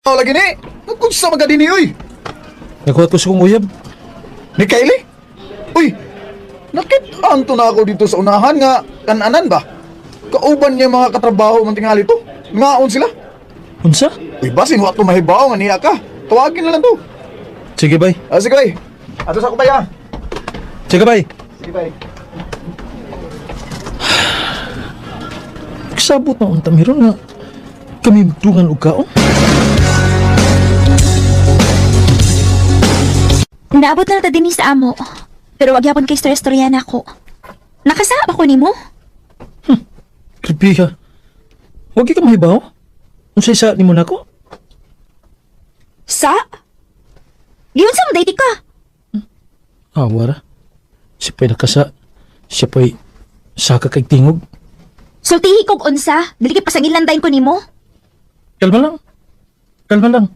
Lagi ni. Nagkunsa man ka dinhi oy. Nagkuhat ko sa kong uyab. Ni Kylie? Uy, nakit-an to na ako dito sa unahan nga kananan ba? Kauban niya mga katrabaho man tingali to. Ngaon sila. Unsa? Uy, basin wa to mahibaw nga niya ka. Tawagin na lang to. Sige bay. Ah, sige bay. Ato sa ko bay ah. Sige bay. Sige bay. Kasabot na unta meron nga kami dungan og kaon. Naabot na ta dinhi sa amo. Pero wag yapon kay storya na ako. Nakasaab ako nimo? Grabe ka. Wag ka mahibaw. Unsa isa nimo nako? Sa? Giunsa mo dayti ka? Ah, wara. Siya pa'y nakasa. Siya pa'y saka kay tingog. Sultihi kog unsa, dili kay pasangilan dayon ko nimo. Kalma lang. Kalma lang.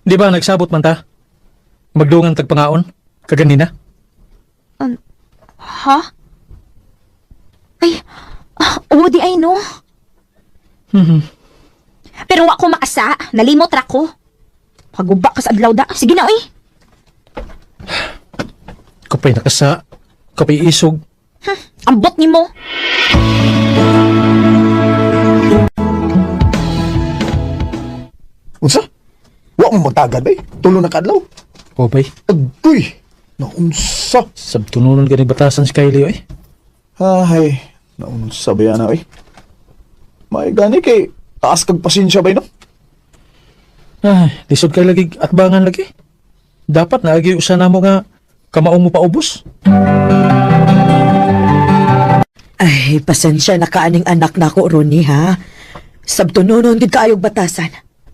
Di ba nagsabot man ta? Magdungan tagpangaon? Kaganina? Ha? Ay, oo di ay no. Pero wa ko makasa, nalimot ra ko. Paguba ka sa adlaw da. Sige na oy. Kapay nakasa. Kapay isog. Ambot nimo. Unsa? Wa mo magtagad bay. Tulo na kadlaw. O bay, Agoy. Naunsa. sabtununon ka ni batasan si Kylie oy. Ay, naunsa ba yan oy? May gani kay taas kag pasensya bay no? Ay, lisod kay lagi atbangan lagi. Dapat naagi usa namo nga kamaong mo paubos. Ay, pasensya na kaaning anak na ko, Ronnie, ha? Sabtunonon gid kaayog batasan.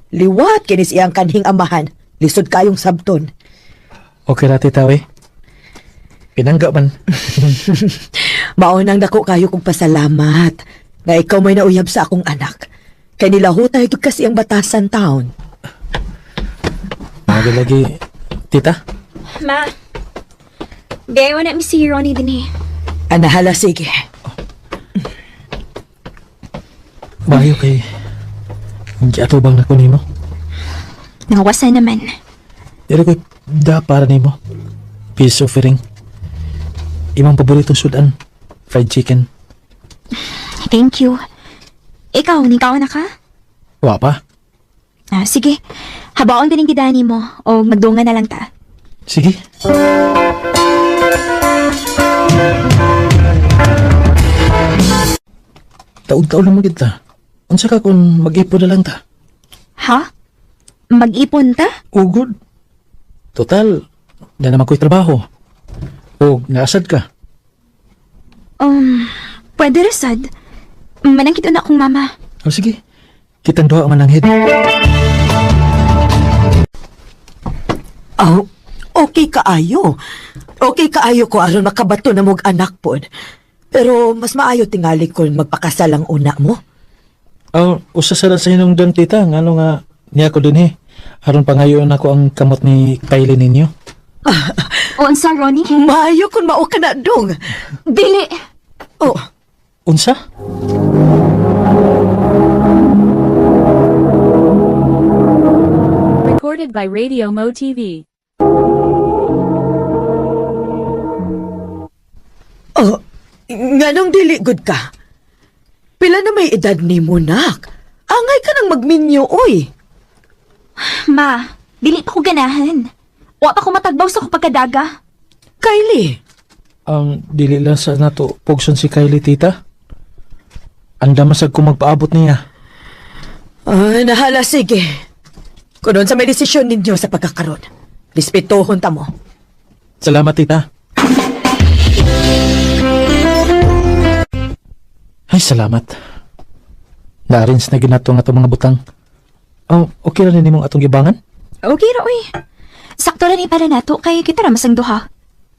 Liwat kinis iyang kanhing amahan. Lisod kayong sabton. Okay ra tita oy. Pinangga man. Maunang dako kayo kong pasalamat nga ikaw may nauyab sa akong anak. Kay nilahutay gid kasi ang batasan taon. Mga lagi tita. Ma. Gayo na mi si Ronnie dinhi. Anahala, sige. Bayo kay giatubang na ko nimo. Nawasa naman. Dili ko da para nimo. Peace offering. Imong paboritong sudan, fried chicken. Thank you. Ikaw, nikaw na ka? Wa pa. Ah, sige. Habaon din ang gidani mo o magdungan na lang ta. Sige. Taon-taon naman kita. Unsa ka kung mag-ipon na lang ta? Ha? Mag-ipon ta? Ugod. Total, na naman ko'y trabaho. O naasad ka. Pwede ra sad. Manangkit na akong mama. O sige, kitang duha ang mananghid. Oh, okay kaayo. Okay kaayo ko aron makabato na mog anak pod. Pero mas maayo tingali kon magpakasal ang una mo. Oh, usa sa lang sa inyong don, tita. Ngano nga niya ko dun eh. Aron pangayon ako ang kamot ni Kylie ninyo. O unsa, Ronnie? Maayo kon mao ka na dong. Dili. Oh, Unsa? Recorded by Radio Mo TV. Oh, nganong dili good ka? Pila na may edad ni mo, nak? Angay ka nang magminyo, oy. Ma, dili pa ko ganahan. Wa pa ko matagbaw sa akong pagkadaga. Kylie, Ang dili lang sa nato pugson si Kylie, tita. Anda masag ko magpaabot niya. ay, nahala, sige. Kunon sa may desisyon ninyo sa pagkakaroon. Respetuhon ta mo. Salamat, tita. Ay, salamat. Na-arrange na ginato nga itong mga butang. Oh, okay ra ni nimong atong gibangan? Okay ra oy. Sakto ra ni para nato kay kita ra masang duha.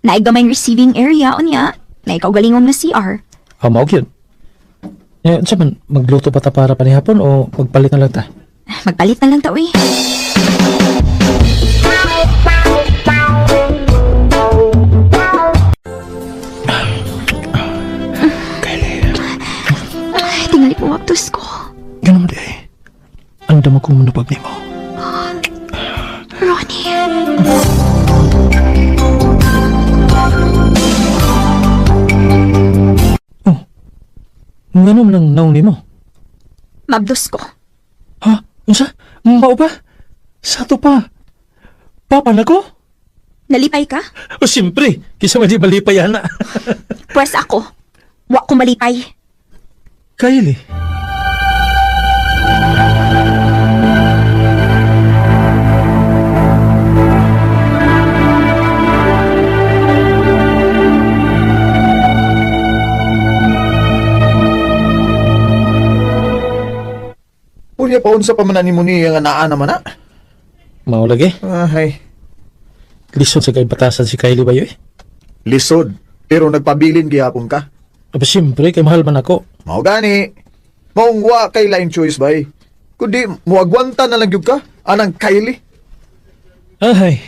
Naig gamay receiving area unya, naig kaugalingong na CR. Oh, mao gyud. Eh, unsa man magluto pa ta para panihapon o magpalit na lang ta? Magpalit na lang ta oy. Kylie, Ay, tingali po waptos ko. ganun mo di ay. Andam akong manubag nimo. Ronnie. Oh. Ngano man ang naong nimo? Mabdos ko. Ha? Unsa? Mao ba? Sa to pa. Papa na ko? Nalipay ka? O siyempre, kisa man di malipay ana. Pwes ako. Wa ko malipay. Kylie. Unya pa unsa pa man nimo niya nga naa naman na. Mao lagi. Ay, Lisod sa kay batasan si Kylie ba yoy? lisod. Pero nagpabilin gihapon ka. Aba siyempre, kay mahal man ako. Mao gani. Maong wa kay lain choice bay. Kundi muagwanta na lang gyud ka anang Kylie. Ay.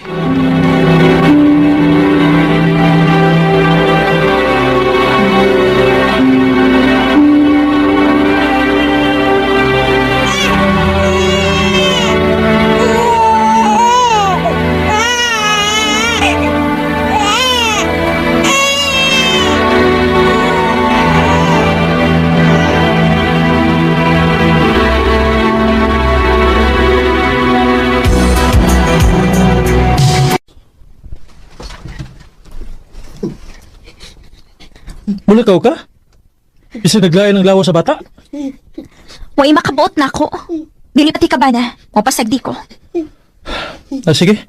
Mulakaw ka? Bisa naglayan ng lawa sa bata? Way makabuot na ako. Dili pati ka ba na? Mapasagdi ko. Ah, sige.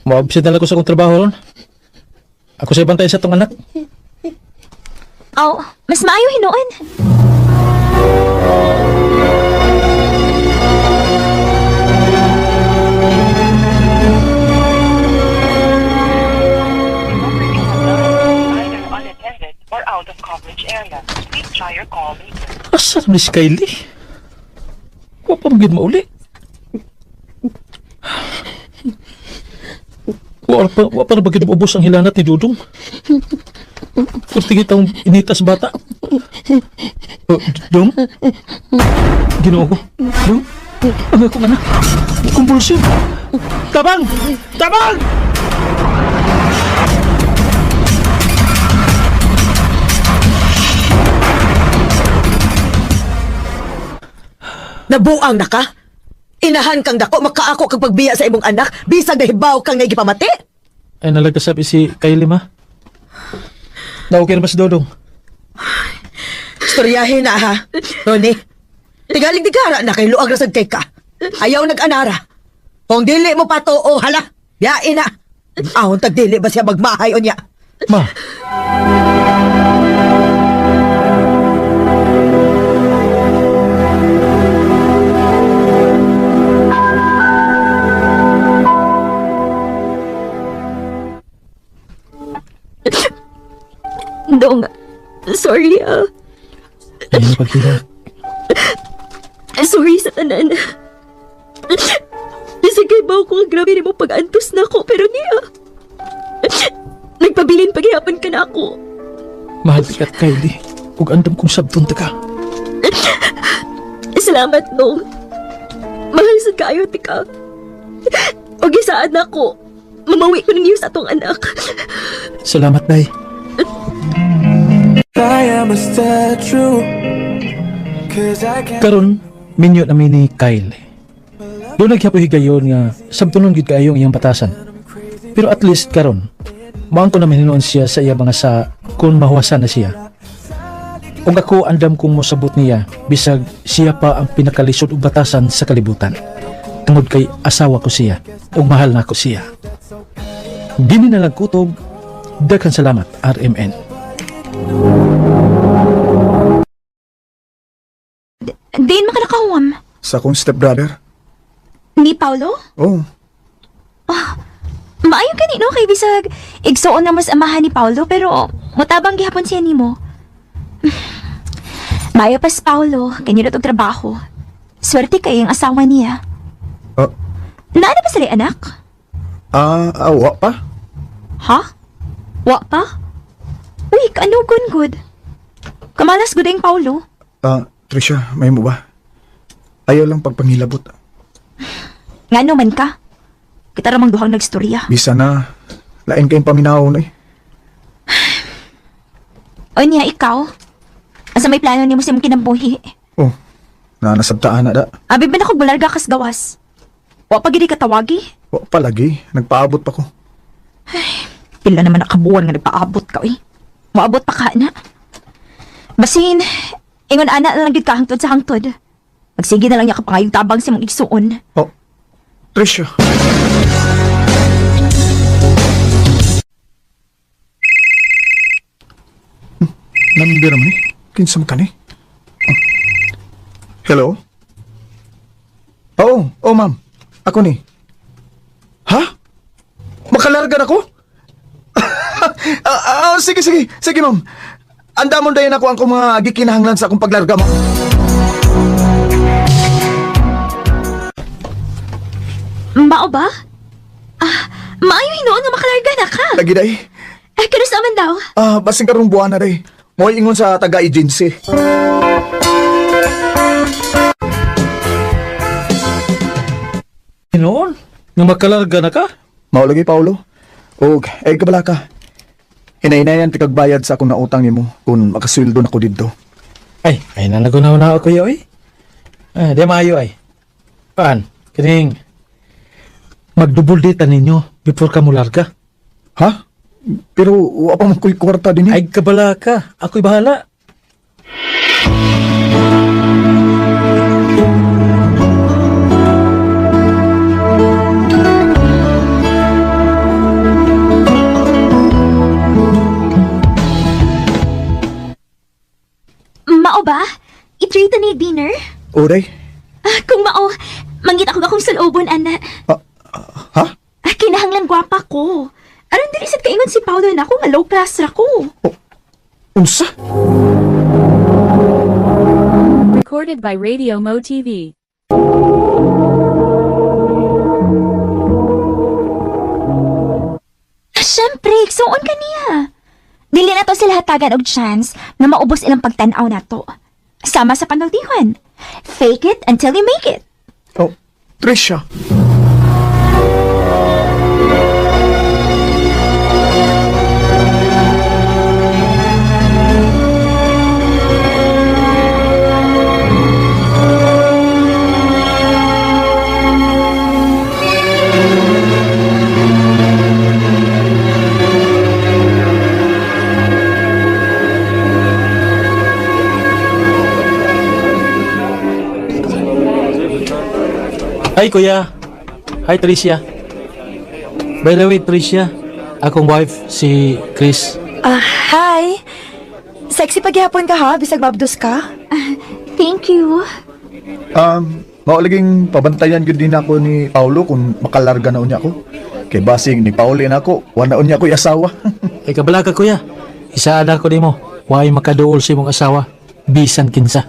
Maabsent na lang ko sa akong trabaho ron. Ako sa bantay sa tong anak. Aw, mas maayo hinuon. Either unattended or out of coverage area. Please try your call later. Asa naman ni si Kylie? Wa pa magid mauli. Wa pa na bagid maubos ang hilanat ni Dudong. Kurti kitang initas bata. Oh, Dong? Ginoo ko. Dong? Ang akong anak. Kumpulsyon. Tabang! Tabang! Nabuang na ka? Inahan kang dako, makaako kag pagbiya sa imong anak, bisag nahibaw kang naigipamati. Ay nalagkasap si Kylie ma. Na okay na ba si Dodong? Istoryahin na ha, Ronnie. Tigaling digara na kay luag rasag kay ka. Ayaw nag-anara. Kung dili mo pa to, o hala, yain na. Ahon tag dili ba siya magmahay o niya? Ma. Dong, sorry ah. Ay na paghilak. Sorry sa tanan. Bisag kay ba ko ang grabe nimo pag-antos na ako pero niya. Nagpabilin paghihapon ka na ako. Mahal ka at Kylie. Ug andam kong sabton ta ka. Salamat, Nong. Mahal sa kayo, tika. O gisaan ako. Mamawi ko ninyo sa atong anak. Salamat, Day. Karon, minyo na mi ni Kyle. Doon naghapoy higayon nga sabtonon gid kaayo ang iyang batasan. Pero at least karon, maangko na hinuon siya sa iya mga sa kung mahuwasan na siya. Ug ako andam kong mosabot niya bisag siya pa ang pinakalisod og batasan sa kalibutan. Tungod kay asawa ko siya ug mahal na ko siya. Dini na lang kutob. Daghan salamat RMN. Diin makalakawam. Sa akong stepbrother. Ni Paolo? Oh, Maayo gani no kay bisag igsuon na mas amahan ni Paolo pero mutabang gihapon siya nimo. Maayo pas Paolo, kanyo na tong trabaho. Swerte kay ang asawa niya. Ah. Naana ba sila anak? Wa pa. Ha? Wa pa? Uy, kaano gun good? Kamalas gud ang Paolo. Trisha, may mo ba? Ayaw lang pagpangilabot. Ngano man ka? Kita ramang duhang nagstorya. Bisa na, lain kayong paminaw na eh. O niya, ikaw? Asa may plano nimo sa imong kinabuhi? Oh, na nasabtaan na da. Abi ba na kog malarga kas gawas? Wa pa gid ka tawagi? Wa palagi, nagpaabot pa ko. Pila naman nakabuwan nga nagpaabot ka, uy. Moabot pa ka na. Basin, ingon ana na lang gid ka hangtod sa hangtod. Magsige na lang niya ka pangayong tabang sa imong igsuon. Oh, Tricia. Number man eh. Kinsa man ka ni? Oh. Hello? Oo, oh, ma'am. Ako ni. Ha? Makalarga na ko? Sige, sige. Sige, ma'am. Andamon dayon ako ang akong mga gikinahanglan sa akong paglarga, ma'am. Mao ba? Ah, maayo hinuon nga makalarga na ka. Lagi day. Eh, kanus naman daw? Ah, basin karong buwan na day. Mo'y ingon sa taga-agency. Noon, nga makalarga na ka? Mao lagi, Paulo. Og, ay kabala ka. Hinay-hinayan tikagbayad sa akong nautang nimo kung makasweldo na ko didto. Ay, ay nanagunaw na ako kuya, oy. Ay, di maayo ay. Paan, kining magdubol dita ninyo before ka mularga. Ha? Pero wa pa man ko'y kwarta din eh. Ay, kabala ka. Ako'y bahala. Mao ba? I-treat ni dinner? Oray. Ah, kung mao, mangita ko akong sulobon, ana. Ah, ha? Ah, kinahanglan gwapa ko. Aron dili sad kaingon si Paolo na ako nga low class ra ko. Unsa? Recorded by Radio Mo TV. Ah, syempre, igsuon ka niya. Dili na to sila hatagan og chance nga maubos ilang pagtan-aw nato. Sama sa panultihon. Fake it until you make it. Oh, Tricia. Hi, kuya. Hi, Tricia. By the way, Tricia, akong wife, si Chris. Ah, hi! Sexy paghihapon ka ha, bisag mabdos ka. Thank you. Mao laging pabantayan gyud din ako ni Paulo kung makalarga na unya ko. Kay basing ni Paulo na ako, wa na unya ko'y asawa. Ay, kabala ka, kuya. Isaad ako nimo. Why makaduol sa imong asawa? Bisan kinsa.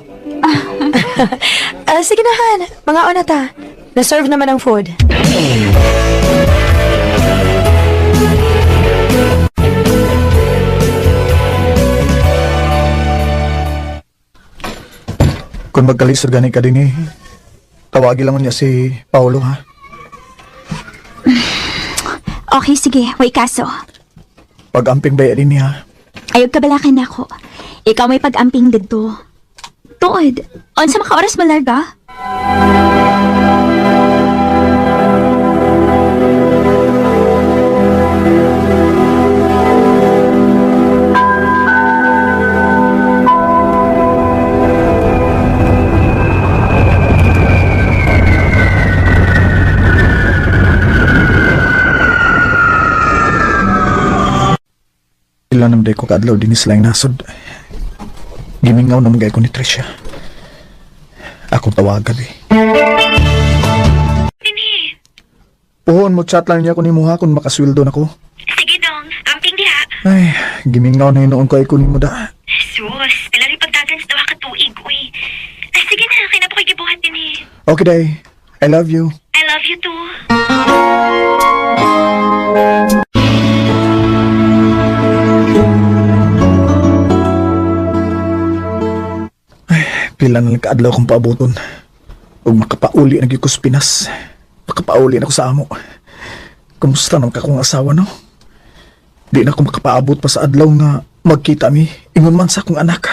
Ah, sige na Han, mga na ta. Na-serve naman ang food. Kung magkalisod gani ka din eh, tawagi lang niya si Paulo ha. Okay, sige. Way kaso. Pag-amping ba din niya. Ayog kabalakan na ako. Ikaw may pag-amping didto. Tuod, unsa maka oras malarga? Ila naman ko kaadlaw din sila yung nasod. Gimingaw naman gay ko ni Tricia. Akong tawagan eh. Puhon mo chat lang niya ko ni Muha kung makasweldo na ko. Sige dong, amping diha. Ay, gimingaw na hinoon ko ay kunin mo da. Sus, pila rin pagdagans daw ka tuig, uy. Ay, sige na, kaya na po kayo gibuhat din eh. Okay day, I love you. I love you too. Pila na lang kaadlaw kong paabuton. Ug makapauli na gyud ko sa Pinas. Makapauli na ko sa amo. Kumusta naman ka akong asawa, no? Di na ko makapaabot pa sa adlaw nga magkita mi. Ingon man sa akong anak.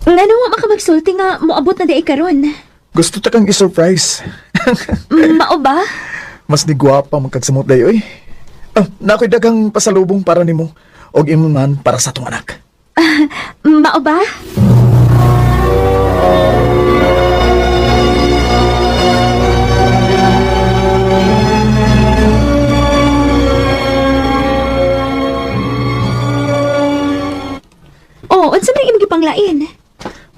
Ngano wa makamagsulti nga moabot na di karon? Gusto ta kang i-surprise. Mao ba? Mas ni gwapa man kag samot dayo eh. Ah, na ako'y daghang pasalubong para nimo og imo man para sa atong anak. Mao ba? Oh, unsa man imong gipanglain?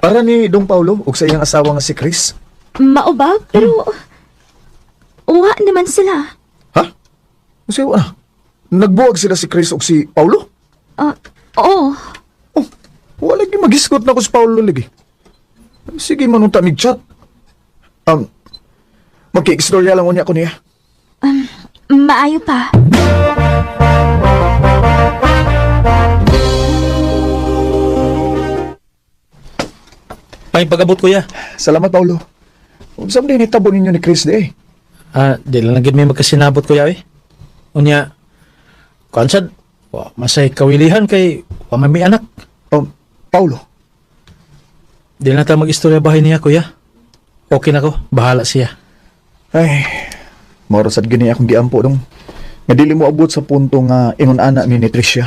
Para ni Dong Paulo ug sa iyang asawa nga si Chris. Mao ba? Pero uwa naman sila. Ha? Unsay wa? Nagbuwag sila si Chris ug si Paulo? Ah, oo. Oh, wala lagi magisgot na ko si Paulo lagi. Sige man unta mig chat. Magki-istorya lang unya ko niya. Maayo pa. May pag-abot, kuya. Salamat Paulo. Unsa man din ninyo ni Chris di eh? Ah, di lang gid may magkasinabot, kuya, eh. Unya, kansad, wa, masay kawilihan kay wa man may anak. Paulo, Di lang ta mag-istorya bahay niya, kuya. Okay na ko, bahala siya. Ay, moro sad gini akong giampo dong. Nga dili mo abot sa punto nga ingon ana mi ni Tricia.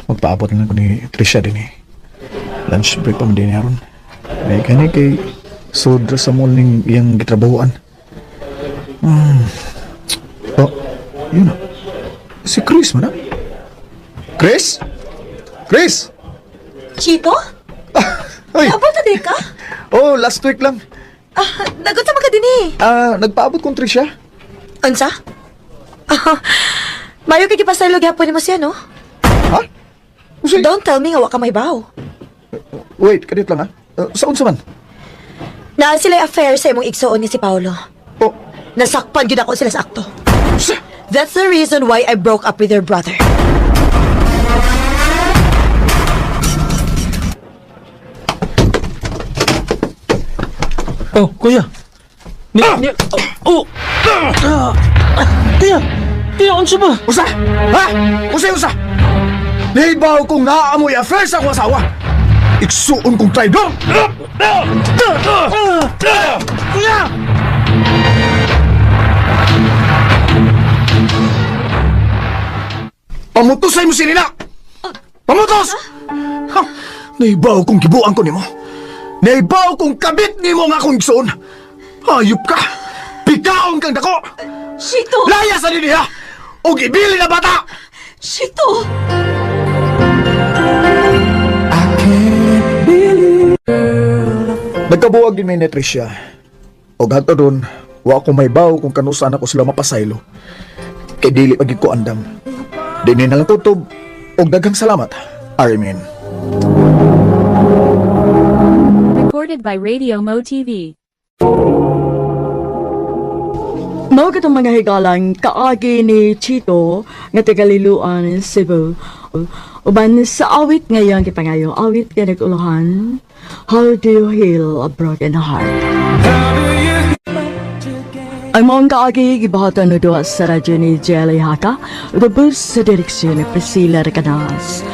Magpaabot na lang ko ni Tricia din eh. Lunch break pa man din aron. May gani kay sudra sa mall ning iyang gitrabahoan. Oh, yun na. Si Chris man ah. Chris? Chris? Chito? Ay, Abot na di ka? oh, last week lang. Ah, nagot sa mga din eh. Ah, nagpaabot kong Tricia. Unsa? Ah, mayo kay gipasaylo gyapon nimo siya, no? Ha? Unsay? Don't tell me nga wa ka mahibaw. Wait, kadit lang ah. Sa unsa man? Naa sila affair sa imong igsuon ni si Paolo. Oh, Nasakpan gyud ako sila sa akto. sa That's the reason why I broke up with your brother. Oh, kuya. Ni, ni, oh, oh. Ah, kuya, kuya, unsa ba? Usa! Ha? Usa, usa! Nahibaw kong naaamoy affair sa akong asawa! Igsuon kong traidor! Kuya! Pamutusay mo si Nina! Pamutos! Ha? Nahibaw kong gibuang ko nimo. Nahibaw kong kabit nimo nga akong igsuon. Hayop ka! Pikaon kang dako! Chito! Laya sa niya! Og ibili na bata! Chito! Nagkabuwag din may ni Tricia. Og hangtod ron, wa ko may baw kung kanusan ako sila mapasaylo. Kay dili pagid ko andam. Dini na lang tutob. Og daghang salamat, Armin. Recorded by Radio Mo TV. Mao katong mga higalang kaagi ni Chito nga taga Liloan, Cebu. Uban sa awit ngayon gipangayo, awit nga nag-uluhan, How Do You Heal a Broken Heart? Ang maong kaagi gibuhatan no duha sa radyo ni Jelly Haka, ubos sa direksyon ni Priscilla Recanas.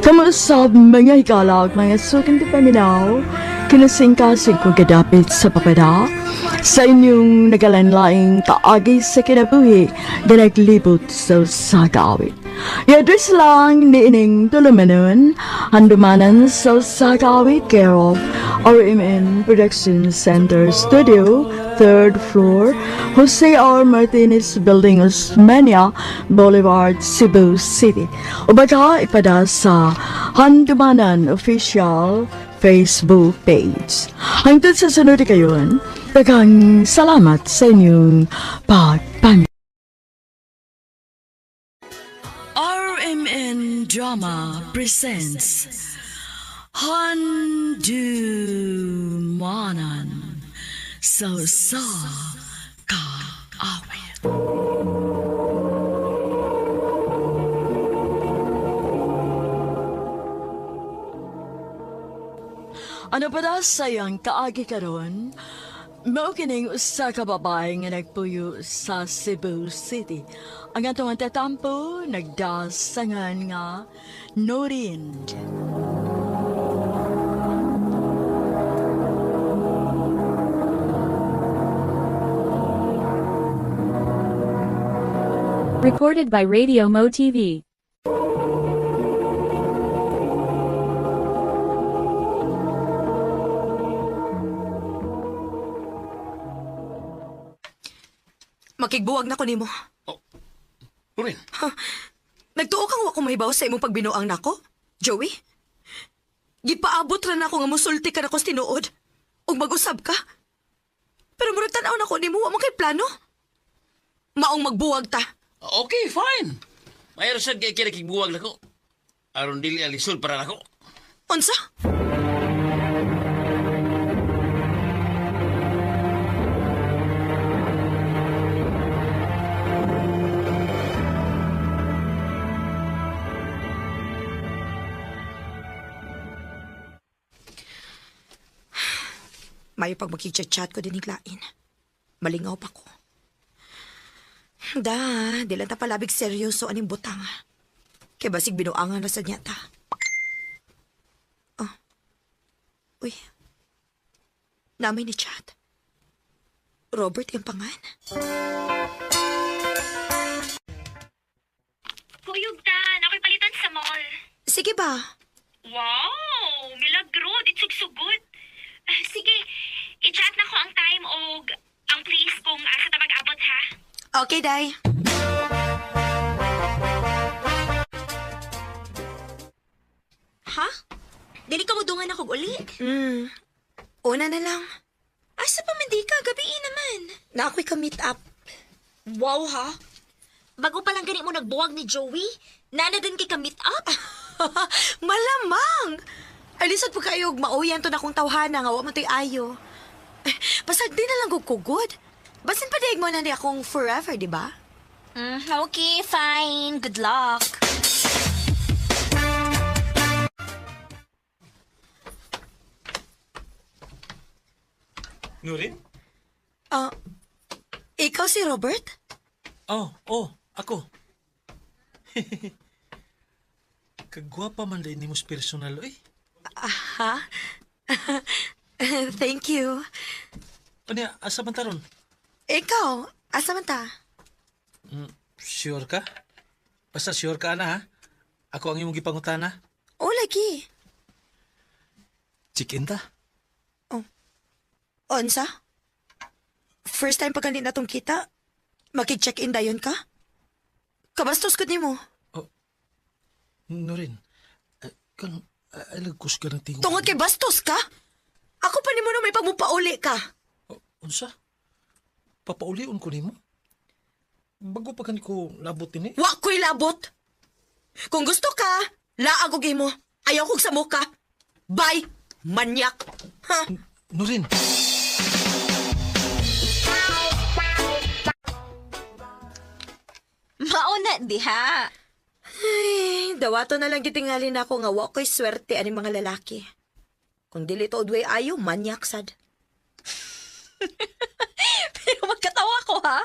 Kamusab mga higala ug mga suking paminaw, kinasingkasing kong kadapit sa papada, sa inyong nagalanlaing kaagi sa kinabuhi nga naglibot sa usa ka awit. I-address lang ni ining tulumanon, handumanan sa Sakawit, care of RMN Production Center Studio, 3rd floor, Jose R. Martinez Building, Osmeña Boulevard, Cebu City. O baka ipada sa Handumanan Official Facebook page. Hangtod sa sunod kayon, daghang salamat sa inyong pagpamilya. RMN Drama presents Handumanan sa sa kaawit. Ano pa da sayang kaagi karon? Mao kining usa ka babae nga nagpuyo sa Cebu City. Ang atong tatampo nagdasangan nga Norin. Recorded by Radio Mo TV. Makigbuwag na ko nimo. Nurin, Nagtuo kang wa ko mahibaw sa imong pagbinuang nako, Joey? Gipaabot ra nako nga mosulti ka nako sa tinuod ug mag-usab ka. Pero murag tan-aw nako nimo, wa man kay plano. Maong magbuwag ta. okay, fine. Mayroon sad kay kinakigbuwag nako. Aron dili alisod para nako. Unsa? Mayo pag makichat-chat ko din higlain. Malingaw pa ko. Da, di lang ta palabig seryoso aning butang. Kay basig binuangan na sa niya ta. Oh. Uy. Namay ni chat. Robert yung pangan. Kuyog ta, ako'y palitan sa mall. Sige ba? Wow! Milagro, di sugsugot. Ah, sige, i-chat na ko ang time og ang place kung asa ta mag-abot ha. Okay, day. Ha? Dili ka mo dungan ako uli. Una na lang. Asa pa man di ka, gabi naman. Na ako'y ka-meet up. Wow ha? Bago pa lang gani mo nagbuwag ni Joey, nana din kay ka meet up. Malamang! Ay, lisod po kayo, mauyan to na kong tawhana nga, wa mo to'y ayo. Eh, Basag di na lang kugod. Basin pa mo na ni akong forever, di ba? Okay, fine. Good luck. Nurin? Ah, ikaw si Robert? Oh, oh, ako. Kagwapa man din ni mo personal, eh. Ha? Thank you. Ano, asa man taron? Ikaw, asa man ta? Sure ka? Basta sure ka na, ha? Ako ang imong gipangutana. O, lagi. Chicken ta? Onsa? First time pa ganit na tong kita? Makig-check-in dayon ka? Kabastos ko nimo. Nurin, kan, alagkus ka ng tingog. Tungod kay bastos ka? Ako pa nimo na may pagmupauli ka. Oh, unsa? Papaulion ko nimo? Bago pa gani ko labot ini. Wa ko'y labot. Kung gusto ka, laag og imo. Ayaw kog sa ka. Bye, manyak. Ha? Nurin! Mauna diha. Ay, dawato na lang gitingali na ako nga wa ko'y swerte ani mga lalaki. Kung dili to udway ayo, manyak sad. Pero magkatawa ko ha.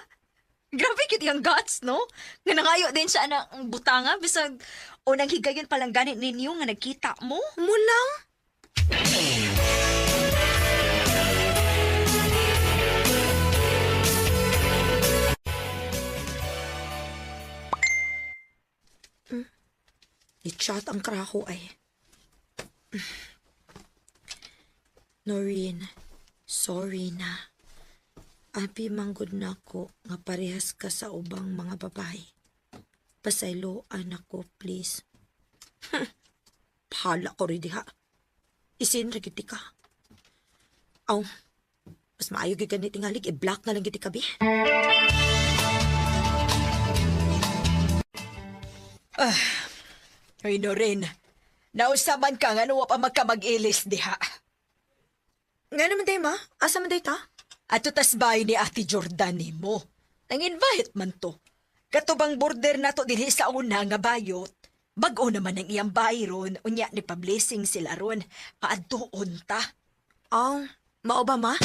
Grabe kit yung guts, no? Nga nangayo din siya ng butanga bisag unang higayon pa lang ganit ninyo nga nagkita mo. Mulang? I-chat ang kraho ay. Noreen, sorry na. Abi manggod na ako nga parehas ka sa ubang mga babae. Pasayloan ako, please. Pahala ko rin diha. Isin ra gyud ka. Aw, mas maayo gyud gani tingalig i-block na lang gyud ka bi. Hoy, Noreen. Nausaban ka nga wa pa magkamag-ilis diha. Nga naman day ma, asa man day ta? Ato tas bahay ni Ate Jordan nimo. Nang-invite man to. Katubang border nato dinhi sa una nga bayot. Bag-o naman ang iyang bahay ron, unya ni pa-blessing sila ron. Paadtuon ta. Aw, mao ba ma?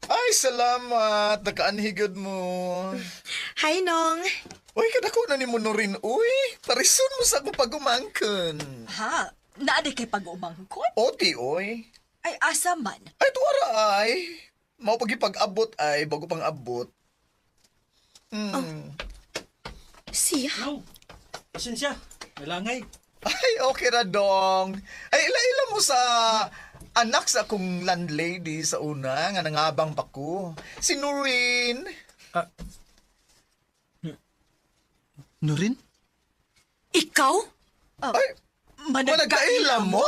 Ay, salamat. Nakaanhigod mo. Hi Nong. Uy, kadako na ni mo Noreen. Uy, parison mo sa akong pagumangkon. Ha? Naadi kay pag-umangkon? Oti, uy. Ay asa man. Ay, tuwara ay. Mao pagipag-abot ay, bago pang abot. Siya. No. Pasensya. Nalangay. Ay, okay ra dong. Ay, ila-ila mo sa anak sa akong landlady sa una nga nangabang pa ko. Si Noreen. Nurin? Ikaw? Ay, managkaila mo?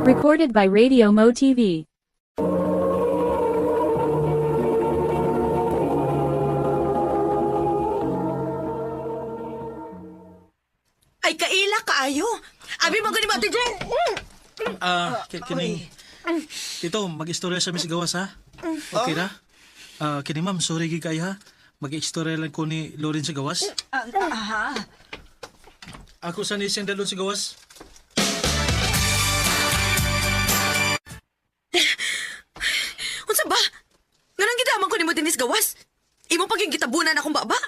Recorded by Radio Mo TV. Ay kaila kaayo. Abi man gani Ate Jo. Ah, kining. Tito, mag-istorya sa Miss Gawas ha. Okay ra? Ah, kini ma'am, sorry gid kayo ha. Mag-istorya lang ko ni Lorin sa gawas. Aha. Ako sa ni siyang dalon sa gawas. Unsa ba? Nganong gidaman ko nimo dinis gawas? Imo paging gitabunan akong baba.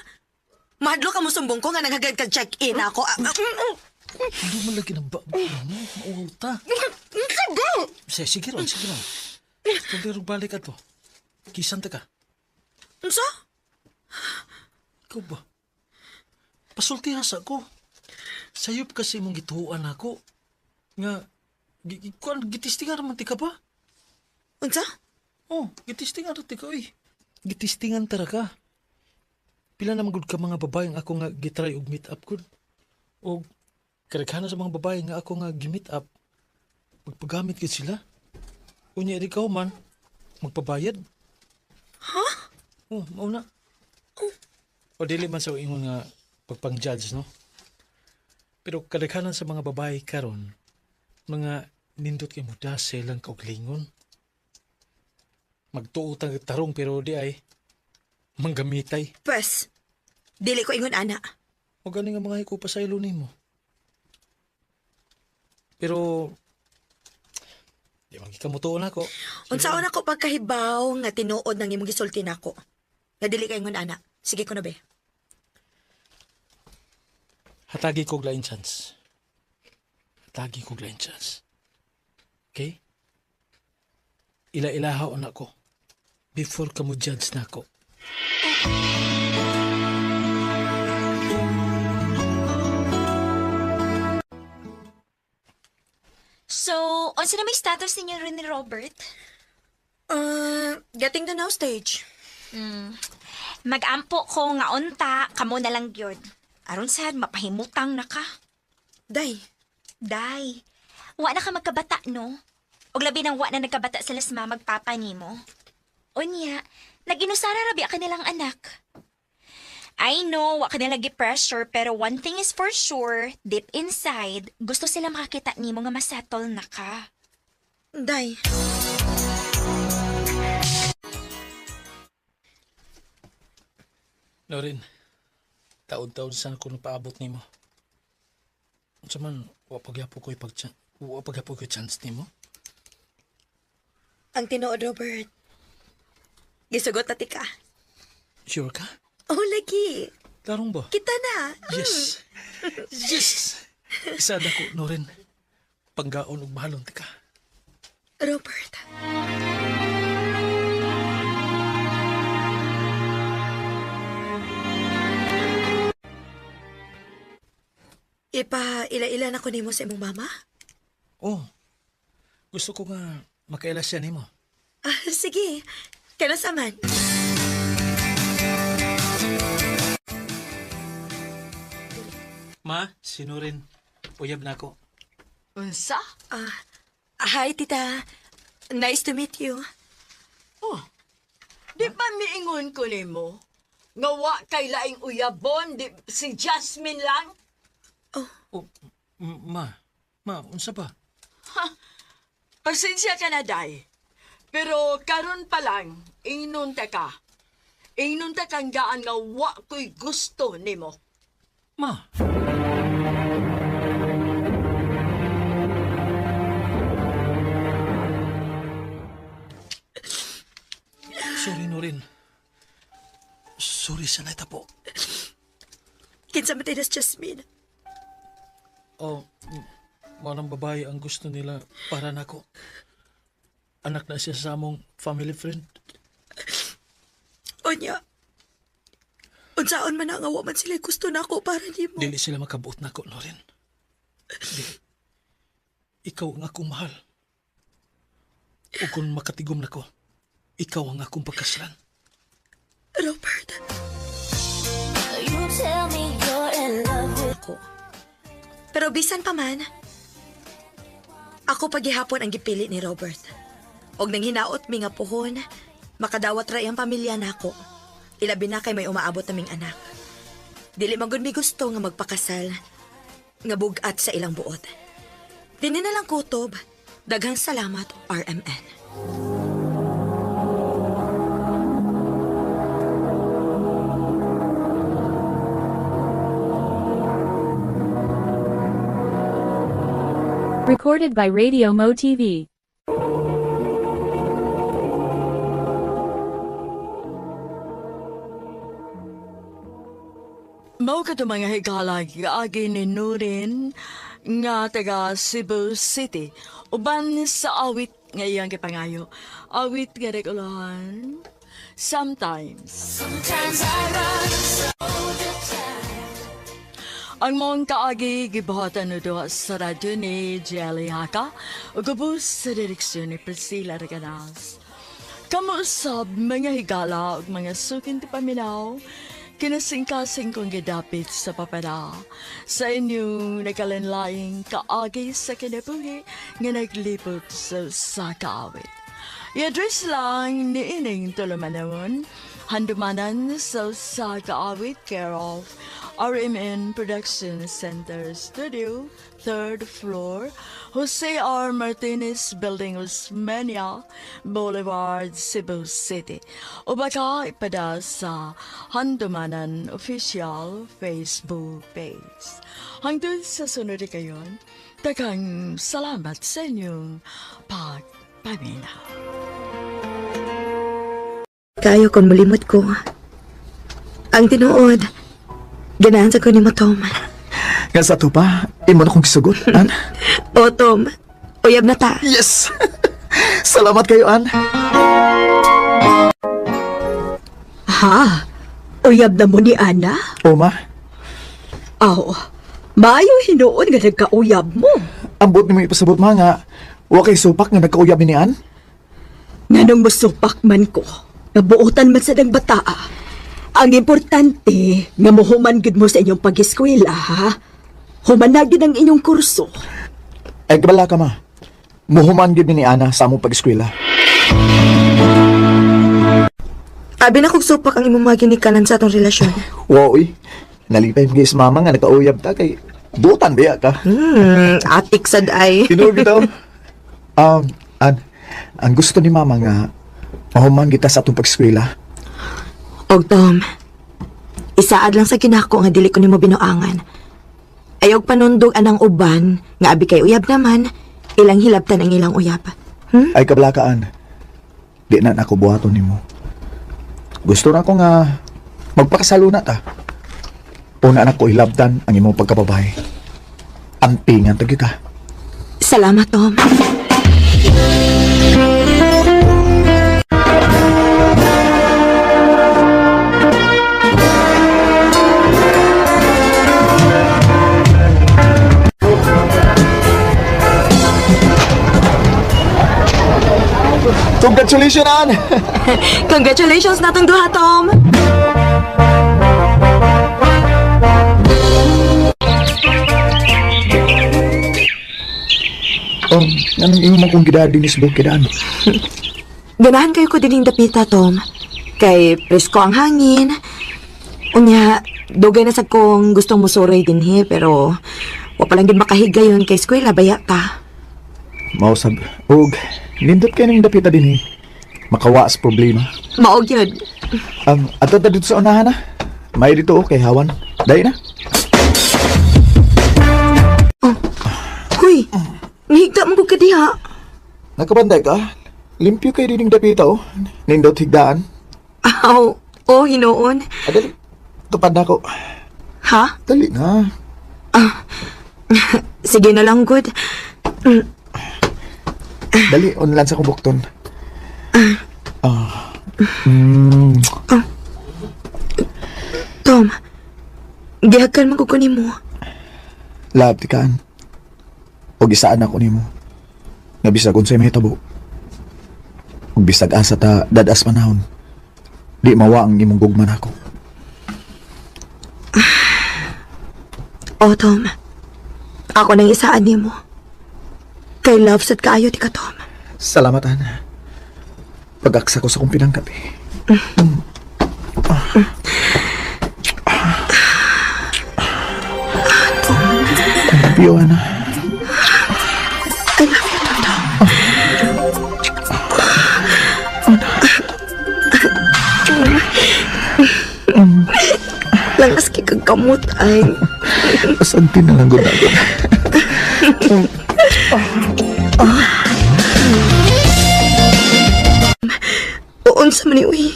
Mahadlo ka mo sumbong ko nga naghagad ka check-in ako. Ah, ah, Hindi mo lagi ng baba mo. Mauhaw ta. Unsa ba? Sige, sige ron, sige ron. Tuloy balik ato. Kisan ta ka. Unsa? Ikaw ba? Pasulti sa ko. Sayop kasi imong gituan ako. Nga, kuan, gitistingan naman ti ka ba? Unsa? Oh, gitistingan ra ti ka, oy. Gitistingan tara ka. Pila naman gud ka mga babae nga ako nga gitry og meet up gud. Og kadaghanan sa mga babae nga ako nga gi-meet up, magpagamit gid sila. Unya di ka man magpabayad. Ha? Oh, mao na. O dili man sa ingon nga pagpang-judge, no? Pero kadaghanan sa mga babae karon, mga nindot kay mo dase lang kauglingon. Magtuo tang tarong pero di ay manggamitay. Pwes, dili ko ingon ana. O gani nga mga hiko pa sa ilo nimo. Pero di man gid ka mutuon ako. Unsaon ako pagkahibaw nga tinuod nang imong gisulti nako. Nga dili ka ingon ana. Sige ko na be. Hatagi ko og lain chance. Hatagi ko og lain chance. Okay? Ila-ilahaw na ko. Before ka mo judge na ako. So, unsa na may status ninyo rin ni Robert? Getting to know stage. Magampo ko nga unta, kamo na lang gyud. Aron sad mapahimutang na ka. Day, Day, wa na ka magkabata, no? Og labi nang wa na nagkabata sila sa mama magpapa nimo. Unya, naginusara rabi ka nilang anak. I know, wa ka nila gi-pressure, pero one thing is for sure, deep inside, gusto sila makakita nimo nga masettle na ka. day. Lorin, taon-taon saan ko napaabot nimo. Unsa man, wa pagyapo ko ipag wa pagyapo ko chance nimo. Ang tinuod, Robert. Gisugot na ti ka. Sure ka? Oh, lagi. Tarong ba? Kita na. Yes. Yes. Isa na ko, Noren. Panggaon og mahalon ka. Robert. Ipa ila-ila na ko nimo sa imong mama? Oh. Gusto ko nga makaila siya nimo. Ah, sige. Kailan man? Ma, si Noren. Uyab na ako. Unsa? Ah, hi, tita. Nice to meet you. Oh, di ba miingon ko nimo? Nga wa kay laing uyabon, di, si Jasmine lang? Oh, ma. Ma, unsa ba? Pasensya ka na, day. Pero karon pa lang, ingnon ta ka. Ingnon ta kang gaan nga wa ko'y gusto nimo. Ma. Sorry, Norin. Sorry sa naitabo. Kinsa man tayo Jasmine. Oh, walang babae ang gusto nila para nako. Anak na siya sa among family friend. Unya. Unsaon man ang awa man sila gusto na ako para nimo. Dili sila makabuot nako, Norin. Dili. Ikaw ang akong mahal. O kung makatigom nako, ikaw ang akong pagkaslan. Robert. Ako. Pero bisan pa man, ako paghihapon ang gipili ni Robert. Og nang hinaot mi nga puhon, makadawat ra iyang pamilya nako. Ilabi na kay may umaabot naming anak. Dili man gud mi gusto nga magpakasal, nga bugat sa ilang buot. Dini na lang kutob. Daghang salamat, RMN. Recorded by Radio Mo TV. Mao kato mga higala giagi ni Nurin nga taga Cebu City. Uban sa awit nga iyang gipangayo. Awit nga regulahan. Sometimes. Ang mong kaagi gibuhatan no duha sa radyo ni Jelly Haka ug ubos sa direksyon ni Priscilla Reganas. Kamuusab mga higala ug mga sukin ti paminaw, kinasingkasing kong gidapit sa papada sa inyong nakalanlaing kaagi sa kinabuhi nga naglipot sa usa ka awit. I-address lang ni Ining Tulumanon, handumanan sa usa ka awit care of RMN Production Center Studio, third floor, Jose R. Martinez Building, Osmeña Boulevard, Cebu City. O baka ipada sa Handumanan Official Facebook page. Hangtod sa sunod kayon, daghang salamat sa inyong pagpaminaw. Kayo kung malimot ko. Ang tinuod, ganahan sa ko ni mo, Tom. Nga sa ato pa, imo na kong gisugot, An. O, Tom, uyab na ta. Yes! Salamat kayo, An. Ha? Uyab na mo ni Ana? O, ma, Aw, maayo hinuon nga nagkauyab mo. ambot nimo ipasabot, ma, nga wa kay supak nga nagkauyab ni An. Nganong musupak man ko, nga buotan man sa dang bataa. Ang importante, nga muhuman gid mo sa inyong pag-eskwela, ha? Human na gid ang inyong kurso. Ay, kabala ka, ma. Muhuman gyud ni Ana sa among pag-eskwela. Abi na kong supak ang imong mga ginikanan sa atong relasyon. Wow, uy. Nalipay mo guys, mama, nga nagkauyab ta kay butan biya ka. Atik sad ay. Tinuod bitaw. An, ang gusto ni mama nga mahuman kita sa atong pag-eskwela. Og Tom, isaad lang sa ginako nga dili ko nimo binuangan. Ayaw panundog anang uban nga abi kay uyab naman, ilang hilabtan ang ilang uyab. Ay kablakaan. Di na nako buhaton nimo. Gusto ra ko nga Magpakasalo na ta. Una na ko ilabdan ang imong pagkababae. Ampingan ta gyud ka. Salamat, Tom. Congratulations, Ann! Congratulations natong duha, Tom. Anong imo man kong gidadi ni Bukidaan? Ganahan kayo ko dining dapita, Tom. Kay presko ang hangin. Unya, dugay na sa kong gustong musuroy dinhi, pero wa pa lang gid makahigayon kay eskwela baya ta. Mausab. Og, nindot kay ning dapita din eh. Makawa sa problema. Maog yun. Ato ta dito sa unahan na. May dito okay, hawan. Dahil na. Huy, nihigda mo ko ka diha. Nakabanday ka? Limpyo kay dining dapita oh. Nindot higdaan. Aw, oh, hinuon. Adali, tupad na ko. Ha? Dali na. Sige na lang, good. Dali, unlan sa kubukton. Ah. Mm. Tom, gihakan man ko ko nimo. Love, tikaan. Og isaan ako nimo. Nga bisag unsay mahitabo. Ug bisag asa ta dadas panahon. Di mawa ang imong gugma nako. Oh, Tom. Ako nang isaan nimo. Kay love sad kaayo ti ka, Tom. Salamat, Ana. Pag-aksa ko sa kong pinangkap eh. Thank you, Ana. I love you, Tom. Langas kay kag kamot ay. Asanti na lang gud ako. Uunsa man ni uy.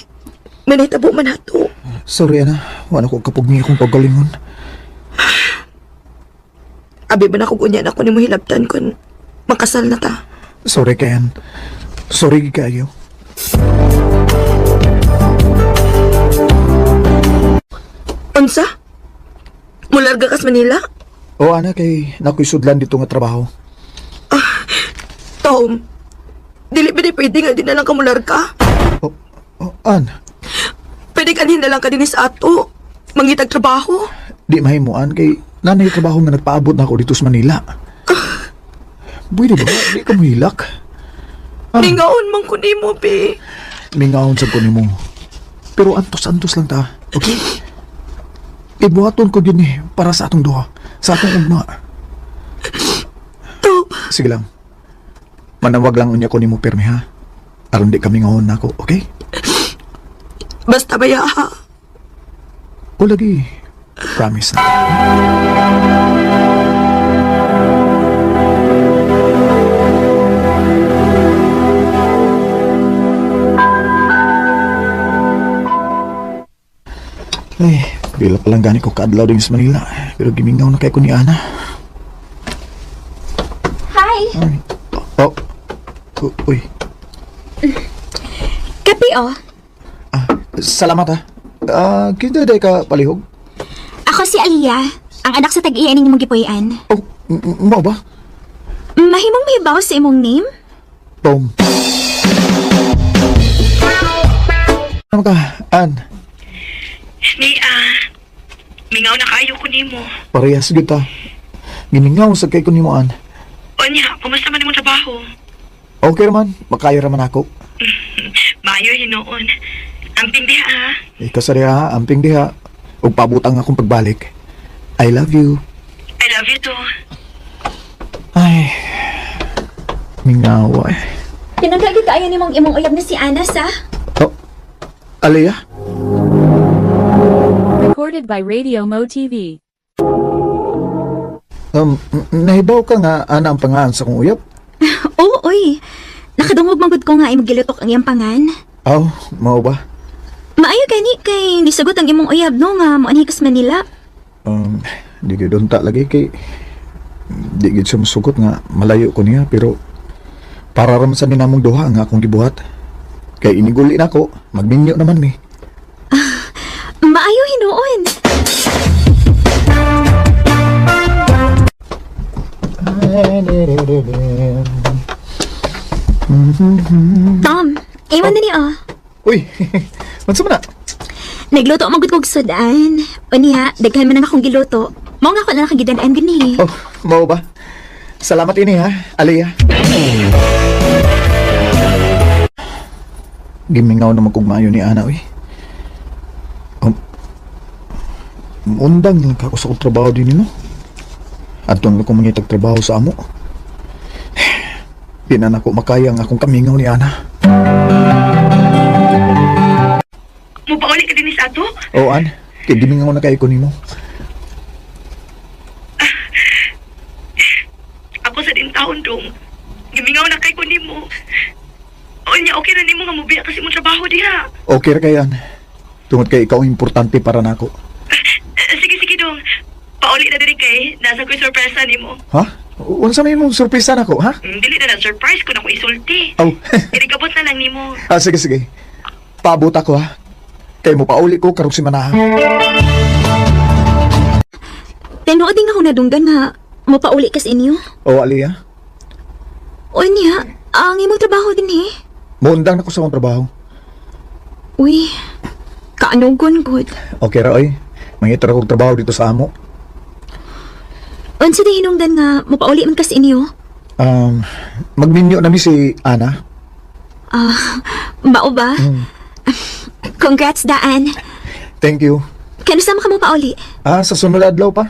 Manitabo man ato. Sorry, Ana. Wala ko kapog niya akong pagalingon. Abi man ako unya na ako nimo hilabtan kun makasal na ta. Sorry, Ken. Sorry kayo. Unsa? Mularga kas Manila? O, Ana, kay nakoy sudlan dito nga trabaho. Tom, dili ba di pwede nga di na lang ka mularga? O, o An, Pwede kanhin na lang ka din sa ato. Mangitag trabaho. di mahimuan kay nanay trabaho nga nagpaabot na ako dito sa Manila. Pwede ba? Di ka mahilak. Ah. Ningaon man ko nimo, be. Mingaon sa ko nimo. Pero antos-antos lang ta. Okay? Ibuhaton ko yun eh, para sa atong duha. Sa atong ugma. Tom, Sige lang. Manawag lang unya ko nimo pirmi ha. Aron di kami ngaon nako, okay? basta ba ya ha? O lagi, promise na. Ay, pila pa lang gani ko kaadlaw din sa Manila. Pero gimingaw na kay ko ni Ana. Hi! Ay, oh, oh, uy. Kapi oh. Ah, salamat ha. Ah, kinsa day ka palihog? Ako si Aliyah, ang anak sa tag-iya ning imong gipuy-an. Oh, mao ba? Mahimong mahibaw sa imong name? Tom. Ano ka, An? Ni ah, mingaw na kayo ko nimo. Parehas gyud ta. Gimingaw sa kay ko nimo an. Unya, kumusta man imong trabaho? Okay raman, makaya raman ako. Maayo hinuon. Amping diha ha. Ikaw sa diha, amping diha. Ug pabutang akong pagbalik. I love you. I love you too. Ay, mingaw ay. Pinangga gyud kaayo nimong imong uyab na si Anas ah. Oh, Aliyah? Recorded by Radio Mo TV. Nahibaw ka nga ana ang pangaan sa kong uyab? Oo, oy. Nakadungog man gud ko nga imong gilutok ang iyang pangan. Aw, mao ba? Maayo gani kay nisagot ang imong uyab no nga moanhi kas Manila. Di gyud unta lagi kay di gyud siya musugot nga malayo ko niya pero para ra man sa ninamong duha nga akong gibuhat. Kay iniguli nako, magminyo naman mi. Maayo hinuon. Tom, iwan na ni oh. Uy, unsa man na? Nagluto man gud kog sudan. Unya, daghan man ang akong giluto. Mao nga ako na lang gidan-an gani. Oh, mao ba? Salamat ini ha, Aliyah. Gimingaw naman kog maayo ni Ana, uy. Undang lang ka ako sa akong trabaho din no. Adto lang ko mangitag trabaho sa amo. Di na nako makaya ang akong kamingaw ni Ana. Mupauli ka din sa ato? O An, kay gimingaw na kay ko nimo. Ako sa din taon dong. Gimingaw na kay ko nimo. Unya, okay na nimo nga mubiya kasi mong trabaho diha. Okay ra kay An. Tungod kay ikaw ang importante para nako. Sige, sige dong. Pauli na diri kay. Nasa ko'y sorpresa nimo. Ha? Unsa may imong sorpresa nako, ha? Dili na na surprise ko na ko isulti. Oh. Irigabot na lang nimo. Ah, sige, sige. Paabot ako, ha? Kay mo pauli ko karong simana. Tinuod din ako nadunggan nga mopauli kas inyo. O, Aliyah. Unya, ang imong trabaho din eh. Muundang na ko sa akong trabaho. Uy, kaanugon gud. Okay ra, oy. Mangita ra kog trabaho dito sa amo. Unsa di hinungdan nga mopauli man kas inyo? Magminyo na mi si Ana. Ah, mao ba? Congrats daan. Thank you. Kanusa man ka mo pauli? Ah, sa sunod adlaw pa.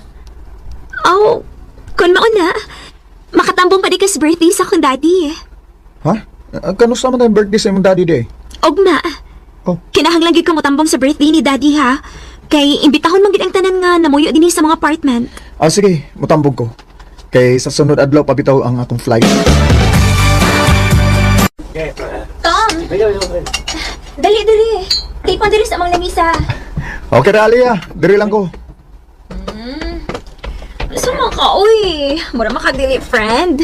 Oh, kun mao na. Makatambong pa di kas birthday sa akong daddy. Ha? Kanusa man tayong birthday sa imong daddy day? Ugma. Oh. Kinahanglan gyud ka motambong sa birthday ni daddy ha. Kay imbitahon man gid ang tanan nga namuyo dinhi sa mga apartment. Ah, sige. Mutambong ko. Kay sa sunod adlaw pa bitaw ang akong flight. Tom! Dali, dali. Tipon diri sa among lamisa. Okay ra, Aliyah. Diri lang ko. Suma ka, uy. Mura makadili, friend.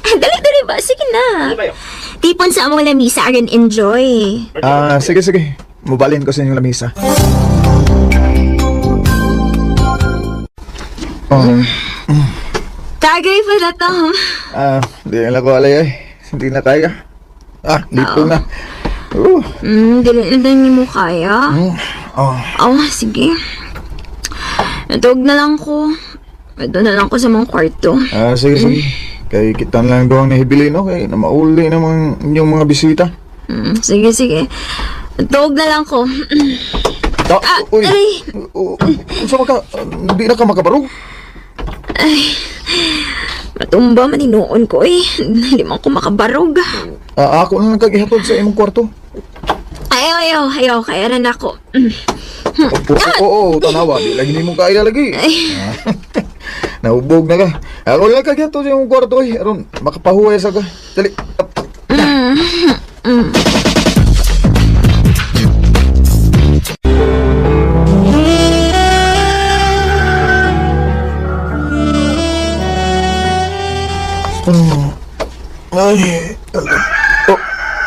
Dali, dali ba? Sige na. Tipon sa among lamisa aron enjoy. Ah, sige, sige. Mubalin ko sa inyong lamisa. Oh. Tagay pala, Tom. Ah, di na ko alay ay. Hindi na kaya. Ah, dito na. Dili na din mo kaya. Oh. Oh, sige. Natawag na lang ko. Ito na lang ko sa mga kwarto. Ah, sige, sige. Kay kita na lang doon nahibili, no? Kay na mauli naman inyong mga bisita. Sige, sige. Natawag na lang ko. Ah, uy. Aray. Unsa ba ka? Hindi na ka makabarog? Ay, matumba man hinuon ko eh. Hindi man ko makabarog. Ah, ako na lang kagihatod sa imong kwarto. Ayaw, ayaw, ayaw. Kaya na ako. Oo, oo, tanawa. Di lagi nimo kaya lagi. Ah, nahubog na ka. Ako lang kagihatod sa imong kwarto eh. Aron, makapahuway sa ka. Dali. Ay, oh,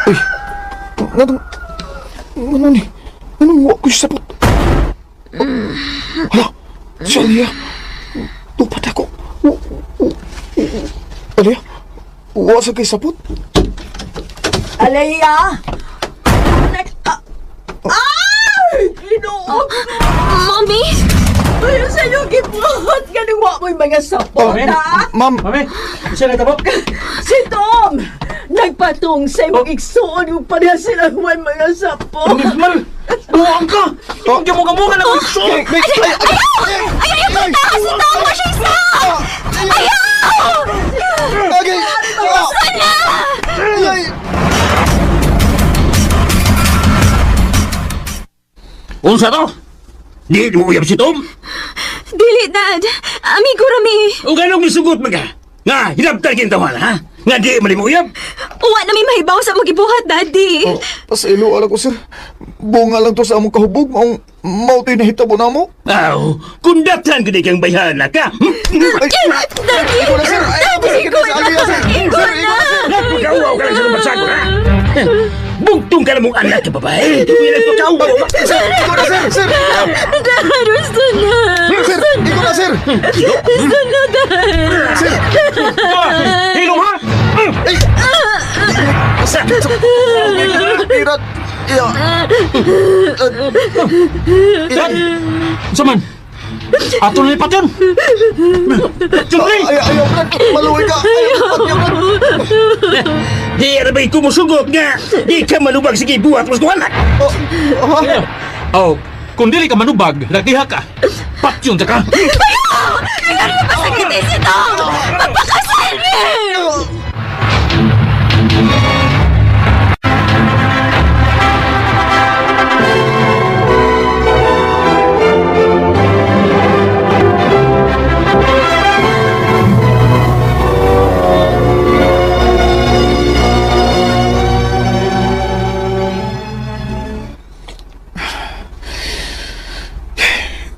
uy, anong, ano ni, anong wa ko siya sapot? Hala, si Aliyah, tupat ako. Aliyah, wa sa kay sapot? Aliyah! Ay! Ginoo! Mommy! Ay, sa inyo gibuhat! Ganun wa mo'y mga sapot, ha? Ma'am! Mami, isa na tabo. Si Tom! Nagpatong sa imong igsuon yung pareha sila huwag mga sapot. Mal, buwang ka! Hindi mo kamuha na kong Ay, ay, ay, ay, Ayaw, ayaw, punta! Si Tom! Wa siya isa! Ayaw! Okay. Sana! Ay, Unsa to? Di mo uyab si Tom? Dili, Dad. Amigo rami. O ganong misugot man ka? Nga, hinabtan kintawan, ha? Nga di man mo uyab. Uwa na may mahibaw sa mong gibuhat, Daddy. Oh, pasaylo ala ko, sir. Bunga lang to sa among kahubog. Maong mao to'y nahitabo na mo. Aw, kung datan gud kang bayhana ka. Ay, Daddy! ikaw na, sir. Ay, Daddy, ikaw na, sir. ikaw na! Sir, Ikaw sir, ikaw na, sir. Nagpagkawaw ka lang sa lumbasago, ha? Bugtong ka na mong anak ka, babae. Nagpagkawaw. Sir, ikaw na, sir. Sir, Dad, gusto na! sir, ikaw na, sir. Gusto na, Dad! Sir, Hilong, ha? ay. Sakit sa Pirat. Iya. Unsa man? Ato na lipat yun. Ay, ayaw, Brad. Maluwi ka. Ayaw, Brad. Brad. Di na ba'y kumusugot nga? Di ka malubag sige buhat mas kong anak. Oh, ha? Oh, kung dili ka manubag, lagiha ka. Patyon ta ka. Ikaw na pasakitin si Tom! Magpakasal mi!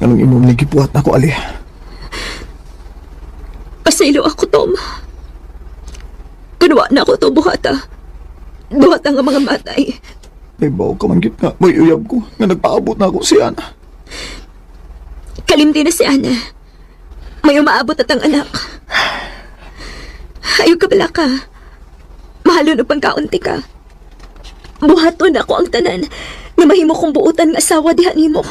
Anong imong nagibuhat na ako, Ali? Pasaylo ako, Tom. Kunwa na ako to buhata. Buhata nga mga matay. May bawo ka man gid nga. May uyab ko nga nagpaabot na ako si Ana. Kalimti na si Ana. May umaabot at ang anak. Ayaw ka bala ka. Mahalon o pangkaunti ka. Buhaton ako ang tanan nga mahimo kong buutan nga asawa diha nimo.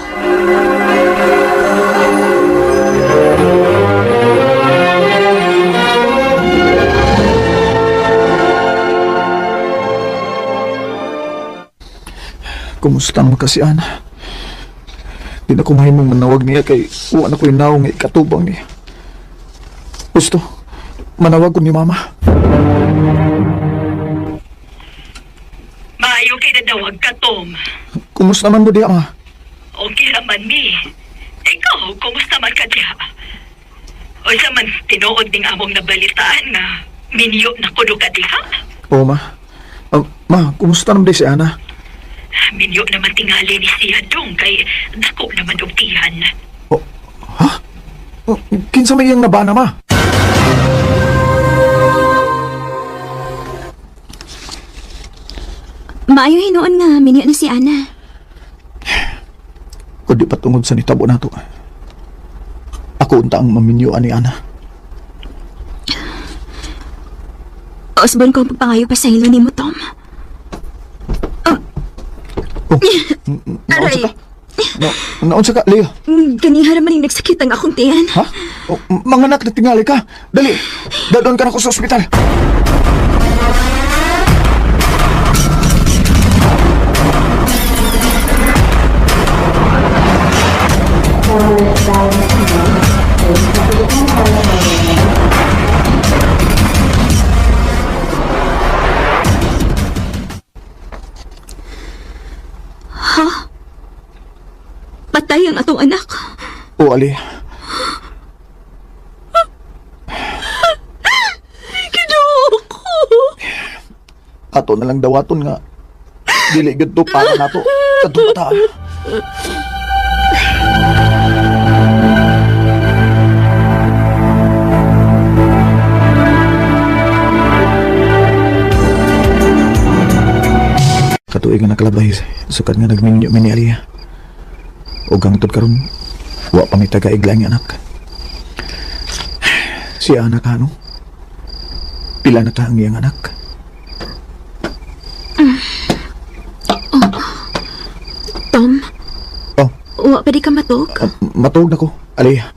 Kumusta naman ka si Ana? Di na ko mahimong manawag niya kay uwa na ko'y naong nga ikatubang niya. Gusto, manawag ko ni Mama. Maayo kay dadawag ka, Tom. Kumusta man mo diha, Ma? Okay raman mi. Ikaw, kumusta man ka diha? Unsa man tinuod ning among nabalitaan nga minyo na kuno ka diha? Oo, Ma. Ah, ma, kumusta naman di si Ana? Minyo naman tingali ni siya dong kay dako naman og tiyan. Oh, ha? Oh, kinsa may iyang nabana, Ma? Maayo hinuon nga minyo na si Ana. Kundi patungod sa nitabo nato. Ako unta ang maminyo ani Ana. Osborn ko ang pagpangayo pa sa ilo nimo, Tom. Oh, naunsa ka? Na, naunsa ka, Leo? Ganiha naman yung nagsakit ang akong tiyan. Ha? Oh, mga anak, natingali ka. Dali, dadon ka na ko sa ospital. Patay ang atong anak. Oh, Ali. Ginoo ko. Ato na lang dawaton nga. Dili gud to para nato. Kadtong bata. Katuig nga nakalabay, sukat nga nagminyo mi ni Aliyah. Ug hangtod karon, wa pa mi tagaig lang anak. Si anak ano? Pila na ka ang iyang anak? Tom, Oh, wa pa di ka matug? Matuog na ko, Aliyah.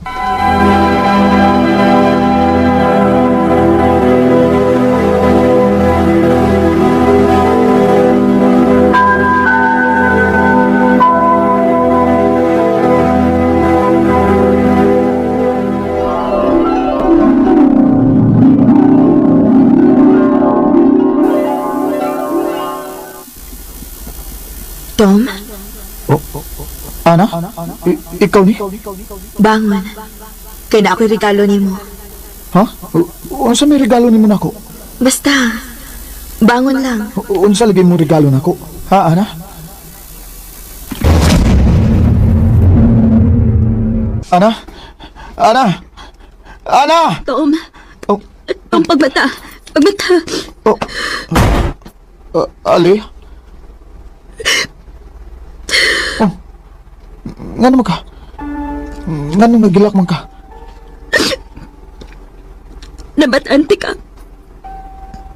Tom, Oh, Ana? Ikaw ni? bangon. Kay na ako'y regalo nimo. Ha? Unsa may regalo nimo nako? Basta, bangon lang. Unsa lagi mo regalo nako? Ha, Ana? Ana? Ana? Ana! Tom, Oh, Tom, pagmata. Pagmata. oh. Ali? Oh. Ngano man ka? Ngano nagilak man ka? Nabatante ka.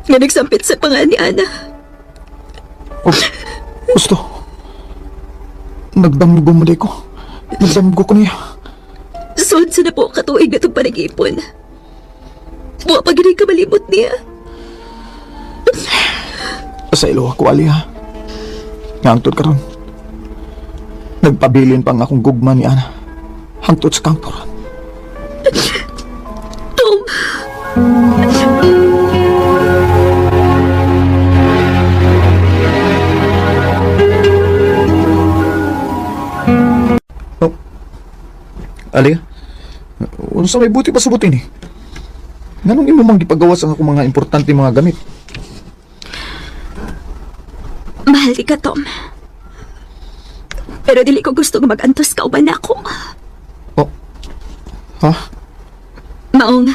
Nga nagsampit sa pangan ni Ana. Oh, gusto. Nagdamgo mo di ko. Nagdamgo ko niya. Sud sa na po katuig na itong panag-ipon. Buwa pa gini ka malimot niya. Sa ilo ako, Ali, ha? Nga hangtod karon. Nagpabilin pa nga akong gugma ni Ana. Hangtod sa kangturan. Tom! Oh. Ali, unsa may buti pa subutin eh. Nganong imo mang gipagawas ang akong mga importante mga gamit? Mahal di ka, Tom. Pero dili ko gusto nga mag-antos ka uban ako. Oh. Ha? Maong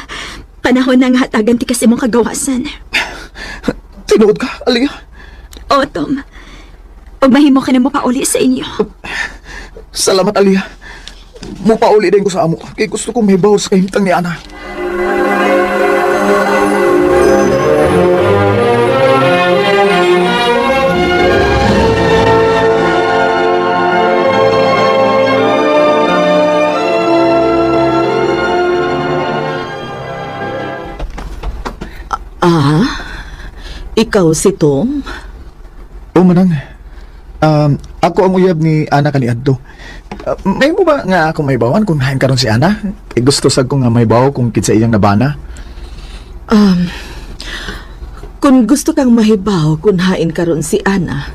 panahon na nga hatagan ti kasi mong kagawasan. Tinuod ka, Ali. O, Tom. Pag mahimo ka na mo pauli sa inyo. Salamat, Alia. Mupauli din ko sa amo. Kay gusto kong may sa kahimtang ni Ana. Ah, ikaw si Tom? O, manang. Ako ang uyab ni Ana kaniadto. May mo ba nga ako may bawan kung hain karon si Ana? Kay gusto sad ko nga may bawo kung kinsa iyang nabana. Kung gusto kang mahibaw kung hain karon si Ana,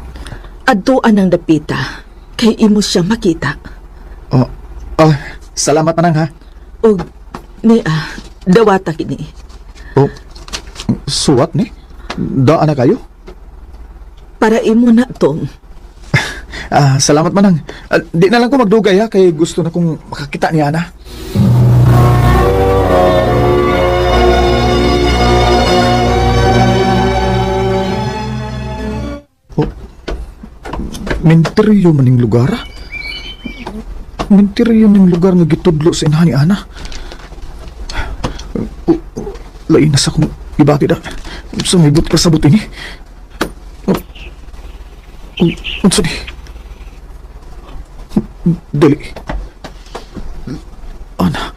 adtuan ang dapita, kay imo siya makita. Oh, oh, salamat manang ha. Og niya, dawata kini. Oh, suwat ni? Daan na kayo? Para imo na, Tom. Ah, salamat manang. Di na lang ko magdugay ha, kay gusto na kong makakita ni Ana. Oh, menteryo maning lugar ah. Menteryo ning lugar nga gitudlo sa inahan ni Ana. Oh, oh, lain na sa akong gibati da. Sumibot ka sa buti ni. Oh, oh, unsa ni? Dali. Ana.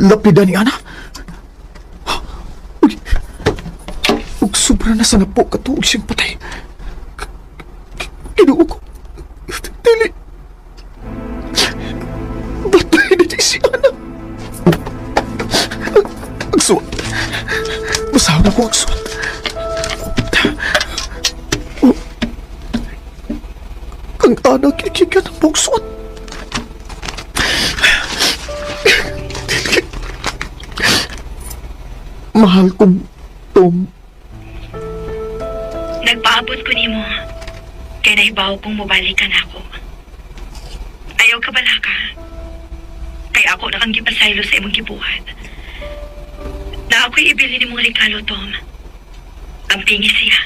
Lapida ni Ana. Uy. Ug sobra na sa napo katuog siyang patay. Kinuo ko. Dili. Patay na di si Ana. Agsuot. Basahon ako agsuot. Oh. Ang Ana kikigan ang buong suot. Mahal kong Tom. Nagpaabot ko nimo. Kay nahibaw kong mobalik ka nako. Ayaw ka balaka. Kay ako na kang gipasaylo sa imong gibuhat. Na ako'y ibili nimong regalo, Tom. Ang pingis siya.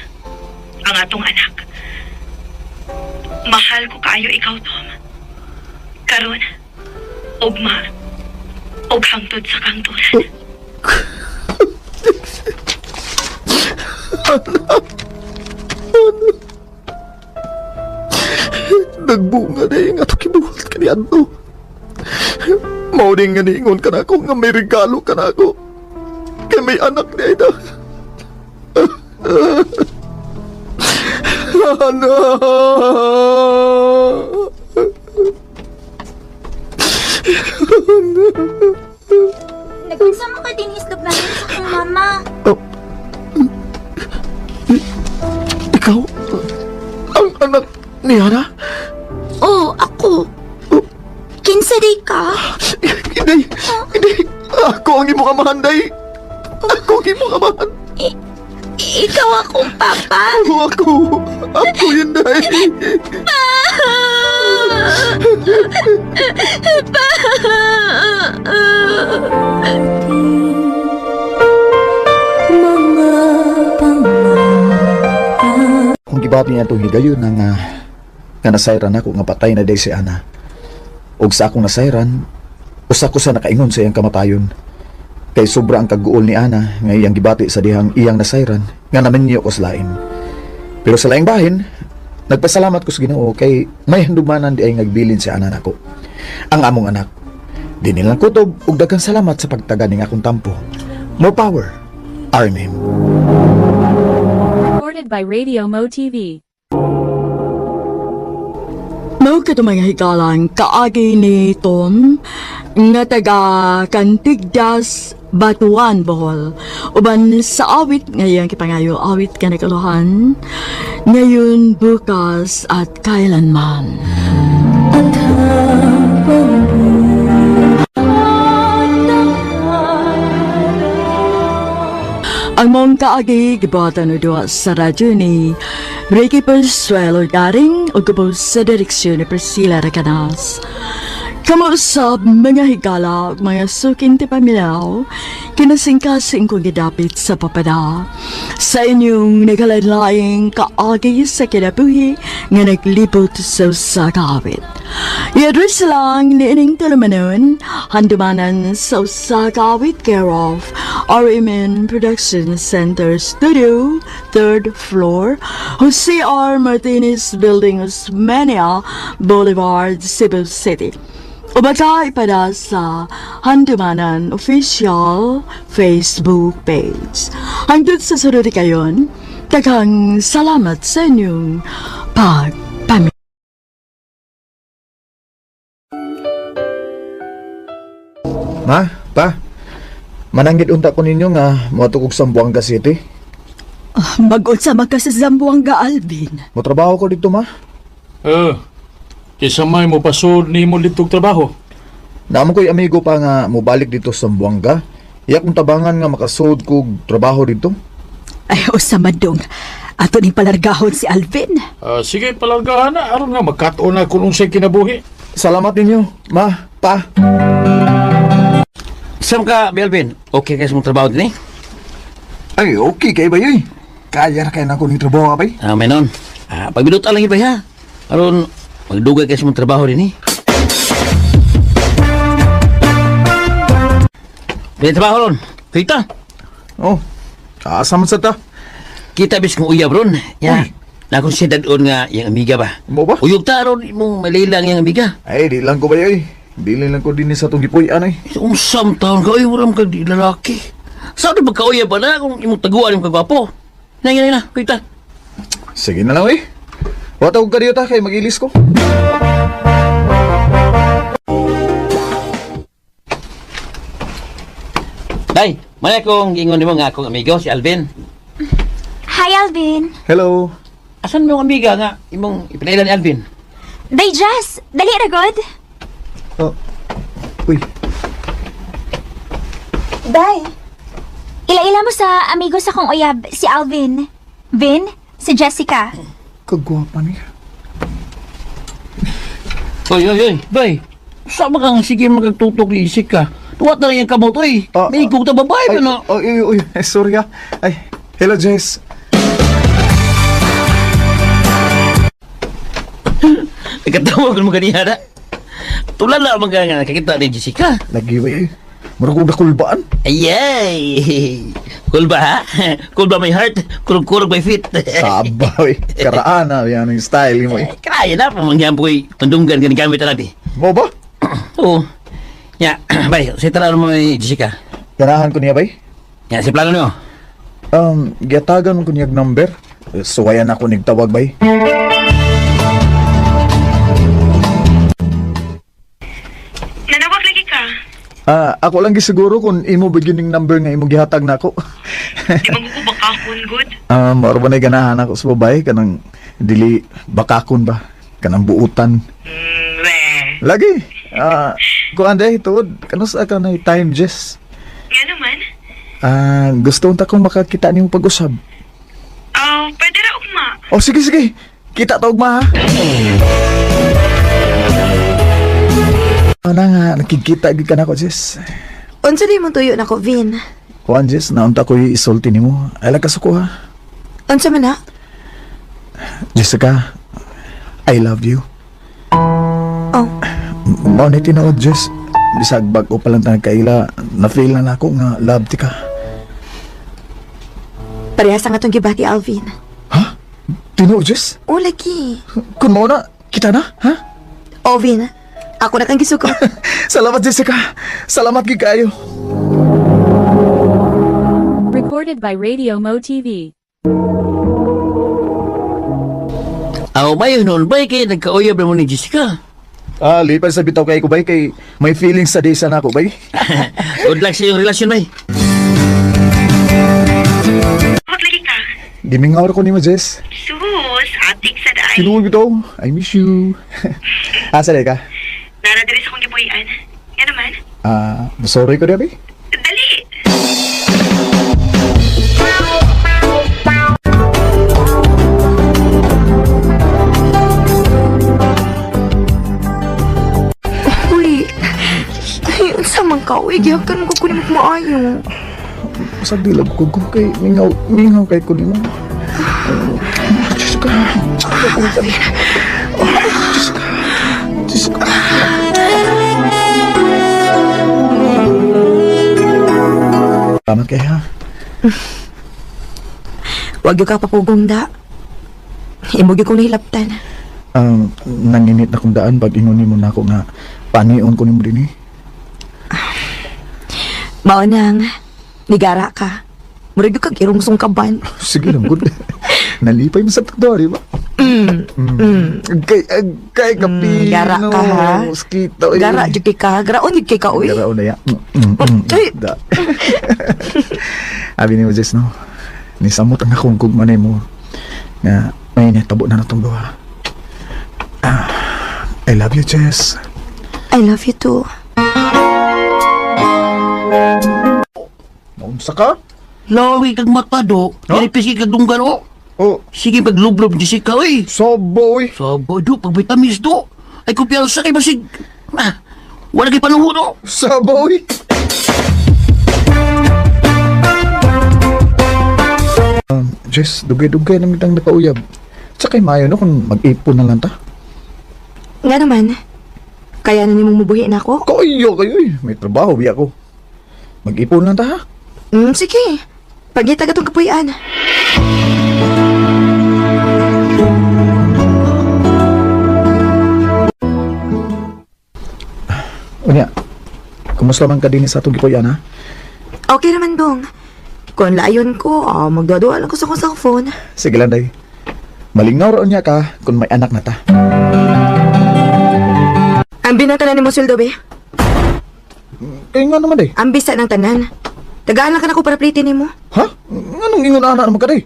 Ang atong anak. Mahal ko kaayo ikaw, Tom. Karon, ugma, ug hangtod sa kangturan. Nagbunga na yung ato kibuhat ka ni Anto. Mao din nga niingon ka na ako nga may regalo ka na ako. Kay may anak ni Aida. Ana! Nag-unsa mo ka din islog namin sa akong mama. Oh. Ikaw? Ang anak ni Ana? Oh, ako. Kinsa day ka? Hindi! Hindi! Ako ang imong amahan, day! Ako ang imong amahan! Ikaw akong papa. Oh, ako. Ako yun, day. Pa! Pa! Kung gibati niya itong higayon na nga, nga nasayran ako nga patay na day si Ana. Og sa akong nasayran, usa ko sa nakaingon sa iyang kamatayon. Kay sobra ang kaguol ni Ana nga iyang gibati sa dihang iyang nasayran nga naminyo ko sa lain. Pero sa laing bahin, nagpasalamat ko sa Ginoo kay may handumanan di ay nagbilin si Ana nako. Ang among anak. Di nilang kutob ug daghang salamat sa pagtaga ning akong tampo. More power. RMM. Recorded by Radio Mo TV. Mao kato mga higalang kaagi ni Tom nga taga Kantigdas, Batuan, Bohol. Uban sa awit ngayong kipangayo awit ka nagkaluhan ngayon, bukas at kailanman. Ang mong kaagi gibuhatan o duha sa radyo ni Ricky Consuelo Garing o gubos sa direksyon ni Priscilla Recanas. Kamuusap mga higala ug mga suking ti pamilaw, kinasingkasing kong gidapit sa papada. Sa inyong naghalanlaing kaagi sa kinabuhi nga naglibot sa usa ka awit. I-address lang ni ining tulumanon, handumanan sa usa ka awit care of RMN Production Center Studio, 3rd floor, Jose R. Martinez Building, Osmeña Boulevard, Cebu City. O baka ipada sa Handumanan Official Facebook page. Hangtod sa sunod kayon, daghang salamat sa inyong pagpamilya. Ma, pa, mananggit unta ko ninyo nga moadto kog Zamboanga City. Mag-unsa man ka sa Zamboanga, Alvin. Motrabaho ko dito, ma. Eh, kaysa may mo pasod ni mo litog trabaho. Naamo ko'y amigo pa nga mobalik dito sa Zamboanga. Iya kong tabangan nga makasud kog trabaho dito. Ay, usa man dong. Ato ning palargahon si Alvin. Ah, sige, palargahan na. Aron nga, magkatuon na kung unsay kinabuhi. Salamat ninyo, ma, pa. Saan ka, Melvin? Okay kayo sa mong trabaho din eh? Ay, okay kay ba yoy? Kaya ra kay nako ning trabaho abay. Ah, may nun. Ah, pagbinuta lang iba ha. Aron, magdugay kayo sa mong trabaho din eh. Di trabaho ron. Kita. Oh, asa man sa ta? Kita bis kong uyab ron. Ya. Nakong siya dadon nga yung amiga ba. Mo ba? Uyog ta ron imong malilang yung amiga. Ay, di lang ko ba yoy? Dili lang ko dinhi sa tong gipuy-an ay. Unsam taon ka, ay, waram ka di lalaki. Saan ba kauyab ba na kung imong taguan imong kagwapo? Na, na, na, kita. Sige na lang eh. Wata kog kadiyo ta kay magilis ko. Day, malay kong ingon nimo nga akong amigo si Alvin. Hi, Alvin. Hello. Asan mo ang amiga nga imong ipinailan ni Alvin? Day, Jess. Dali ra god. Oh. Uy, Day. Ila-ila mo sa amigo sa kong uyab, si Alvin. Vin, si Jessica. kagwapa niya. Oy, oy, oy, bay. Sa kang sige magtutok ni Jessica. Tuwat na lang yung kamot, oy. Ah, May ikog ta babae Ay, ba no? oy, oy, oy, eh, sorry ah. Ay, hello Jess. Ikatawa ko mo ganiya na. Tula na mga nga nakakita ni Jessica. Lagi ba eh. Murag kong nakulbaan. Ayay! Cool ba ha? Cool ba my heart? Kurog-kurog my feet. Saba eh. Karaan na yan ang style mo eh. Kaya na, pamangyan po ko'y tundunggan ginagamit na natin. Mo ba? Oo. Ya, bay, sa tara mo ni Jessica. Ganahan ko niya bay? Ya, si plano niyo. Giyatagan ko niyag number. Suwayan ako nigtawag bay. Nanawag lagi ka. Ah, ako lang gisiguro kung imo ba yun yung number nga imo gihatag nako. Di man ko bakakon good. Maro ba na ganahan ako sa babae kanang dili bakakon ba kanang buutan. We. Lagi. Ah, kuan day tuod kanus ka na time Jess. Nga naman. Gusto unta kong makakita nimo pag-usab. Oh, pwede ra ugma. Oh, sige, sige. Kita ta ugma, ha? Ano nga, nakikita gid ka na ko, Jess. Unsa di mong tuyo nako, Vin? Kuan, Jess, naunta ko isulti nimo. Ay lang kasuko, ha? Unsa man na? Jessica, I love you. Oh. Mao ni tinuod, Jess. Bisag bag-o pa lang ta nagkaila, na-feel na nako nga love ti ka. Parehas ang atong gibati, Alvin. Ha? Tinuod, Jess? O, lagi. Kung mao na, kita na, ha? Alvin, ako na kang gisuko. Salamat, Jessica. Salamat gid kaayo. Recorded by Radio Mo TV. Aw, may noon ba kay nagkauyab na mo ni Jessica? Ah, lipan sa bitaw kay ko bay kay may feelings sa disa na ako bay. Good luck sa iyong relasyon, bay. Hot lagi ka. Gimingaw ra ko nimo, Jess. Sus, atik sa daay. Tinuod bitaw. I miss you. Asa day ka? Nara diri sa akong gibuhian. Nga naman. Ah, sorry ko diya, bay. Dali. Uy, ay, unsa man ka? Uy, gihakan mo ko kunin mo maayo. Sa dilab ko ko kay mingaw mingaw kay ko nimo. Jessica. Oh, Jessica. Jessica. Salamat kay ha. Wag yung ka papugong da. Imo gyud kong nahilabtan. Nanginit na kong daan pag ingon nimo na ako nga panion ko nimo dinhi. Mao nang nigara ka. Murag gyud kag irungsong kaban. Sige lang, good. Nalipay mo sa takdo, di ba? Kay, kay kapino. Gara ka, ha? Mosquito. eh. Gara jud kay ka, garaon jud kay ka uy. Gara na ya. Ay. Da. Abi ni mo, Jess, no? Nisamot ang akong gugma mo nga may natabo na natong duha. Ah, I love you, Jess. I love you too. Naunsa ka? Lawi kag mata, do. Huh? Huh? Kag dunggan, oh. Oh, Sige, paglublob ni Jessica, oy. soboy. Sabo, do. Pag vitamins, do. Ay, kumpiyansa kay basig. Ah, wala kay panuho, do. Saboy. Jess, dugay-dugay naman kitang nakauyab. Tsaka mayo no kung mag-ipon na lang ta. Nga naman. Kaya na nimong mubuhi na ako. Kayo kayo eh. May trabaho, biya ko. Mag-ipon lang ta ha. Sige. Pagita ka tong kapuy-an. Unya, kumusta man ka din sa atong gipuy-an ha? Okay naman dong. Kung layon ko, magdadua lang ko sa akong cellphone. Sige lang, day. Malingaw raon niya ka kung may anak na ta. Ambi ng tanan ni mo sweldo, be. Kaya nga naman, day. Ambi sa ng tanan. Tagaan lang ka na ko para plitin nimo. Ha? Nganong ingon ana naman ka, day?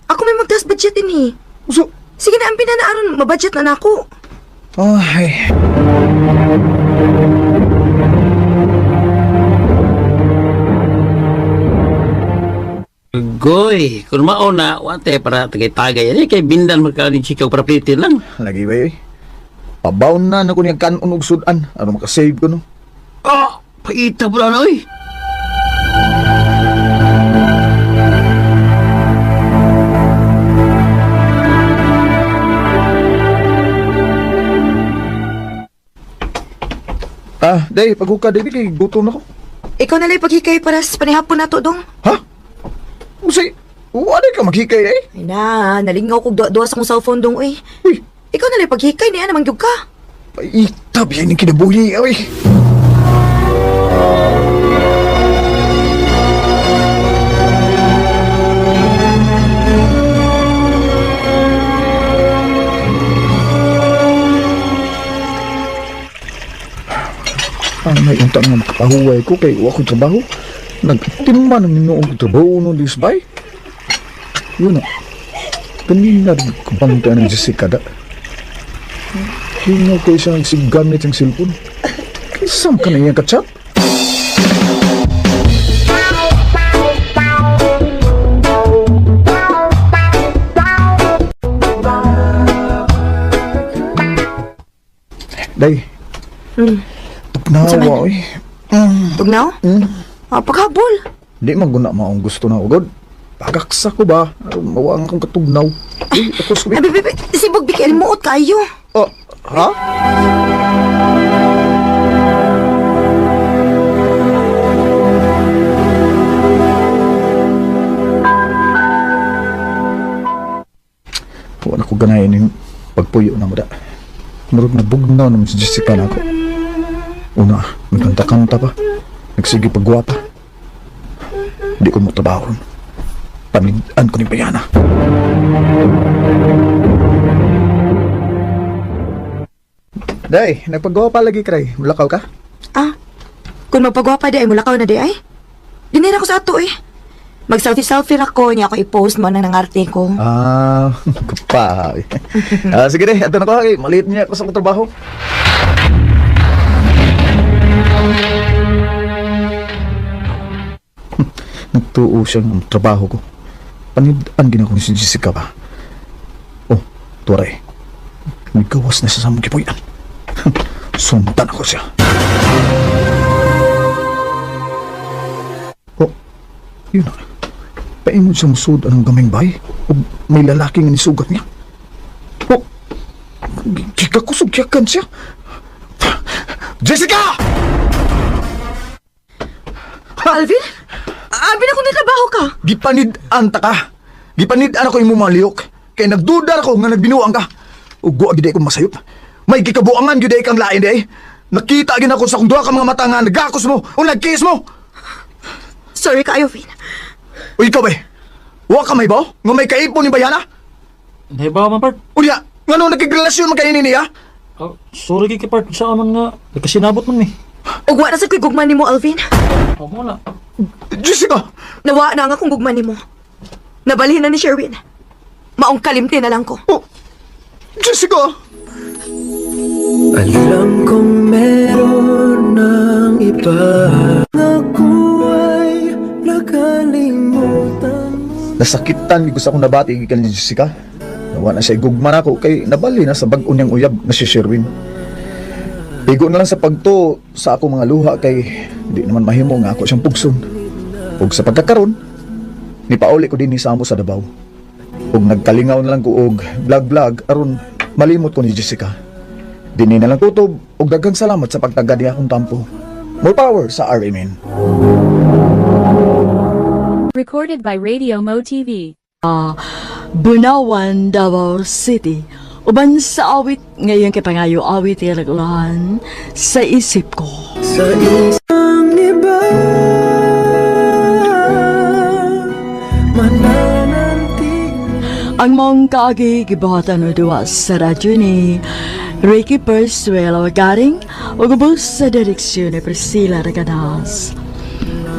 Ako may magtaas budget ini. So, Sige na, ambi na na aron, mabudget na nako. ay. Goy, kung mauna, wante para tagay-tagay. Ano kay bindan magka ni Chico para plitin lang. Lagi ba, eh? Pabaon na na ko niyang kanon og sudan. Ano makasave ko, no? Ah, paita pala na, oy. Ah, day, paghuka, day, kay gutom na ko. Ikaw na lang paghikay para sa panihapon na to, dong. Ha? Usay, wala ka maghikay, eh? Ay na, nalingaw kog duwa-duwa sa akong cellphone dong, uy. Uy, Ikaw na lang paghikay niya naman gyud ka. paita, biyan yung kinabuhi, oy. Ang may unta nga makapahuway ko kay wa ko'y trabaho. Nagtimba ng noong trabaho no dis bay. Yun na. Kanina rin kabangta ng Jessica da. Hingaw ko isang nagsigamit ang cellphone. Kisam ka na iyang kachat. Day. Unsa man? Tugnawa, oy. Tugnaw? Ah, paghabol. Di man guna maong gusto na ugod. Pagaksa ko ba? Aron mawa ang akong katugnaw. Uy, ako subi. Ay, bi, bi, bi, sibog bikil muot kayo. Oh, ha? Wala ko ganahin yung pagpuyo na mo da. Murag nabugnaw naman si Jessica na ako. Una, nagkanta-kanta pa. Nagsige pagwapa. Di ko mo trabaho ron. Panidan ko ni Bayana. Day, nagpagawa pa lagi kray. Mulakaw ka? Ah, kung magpagwapa di ay mulakaw na di ay. Dinira ko sa ato eh. Mag-selfie-selfie ra ko, niya ako i-post mo na nangarte ko. Ah, kapay. Ah, sige day, ato na ko. Ay, maliit niya ako sa akong trabaho. Nagtuo siya ng trabaho ko. Panidaan gina ko ni si Jessica ba? Oh, tuwaray. Nagawas na siya sa mong kipuyan. Sundan ako siya. Oh, yun na. Paingon siya musud anong gaming bay? O may lalaki nga nisugat niya? Oh, gikakusog siya. Jessica! Alvin? Alvin, ako natrabaho ka. Gipanid-an ta ka. Gipanid-an ako imong mga lihok. Kay nagduda ako nga nagbinuang ka. Ugo gid ko masayop. May gikabuangan gyud kang lain di ay. Nakita gid ako sa akong duha ka mga mata nga nagakos mo o nagkiss mo. Sorry ka, Alvin. O ikaw ba? Wa ka may baw? Nga may kaipon ni Bayana? Nahibaw man, part. Unya, ngano nagkigrelasyon man kaini niya? Oh, sorry kay part sa man nga nagkasinabot man ni. Ug wa na sa ko'y gugma nimo, Alvin. Oh, mo na. Jessica! Nawa na nga kung gugma nimo. Nabalhin na ni Sherwin. Maong kalimti na lang ko. Oh, Jessica! Alam kong meron ng iba. Ako ay nakalimutan. Nasakitan ko sa akong nabati gikan ni Jessica. Nawa na siya gugma na ako kay nabali na sa bag-o niyang uyab na si Sherwin. Pigo na lang sa pagto sa akong mga luha kay di naman mahimo nga ako siyang pugson. Ug sa pagkakaron, nipauli ko din ni Samo sa Davao. Ug nagkalingaw na lang ko og vlog-vlog aron malimot ko ni Jessica. Dinhi na lang kutob ug daghang salamat sa pagtagad niya akong tampo. More power sa RMN. Recorded by Radio Mo TV. Bunawan, Davao City. Uban sa awit ngayon kay pangayo awit iragulahan sa isip ko. Sa isang iba mananantig. Ang mong kaagi gibuhatan o duwa sa radyo ni Ricky Persuelo Garing o gubos sa direksyon ni Priscilla Reganas.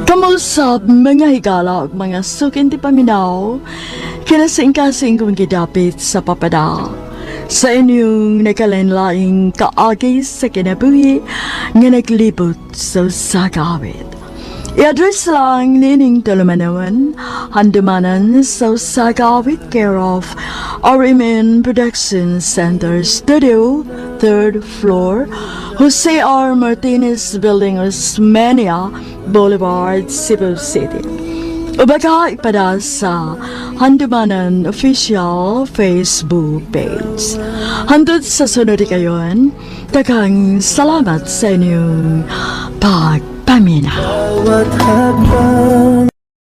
Kamusap mga higala ug mga sukin ti paminaw, kinasingkasing kong gidapit sa papada. Sa inyong nakalanlaing kaagi sa kinabuhi nga naglibot sa usa ka awit. I-address lang nining Tulumanon, Handumanan sa usa ka awit care of RMN Production Center Studio, 3rd floor, Jose R. Martinez Building, Osmeña Boulevard, Cebu City. Ubaka ipada sa Handumanan official Facebook page. Hantod sa sunod kayon, daghang salamat sa inyong pagpaminaw. Bawat hakbang.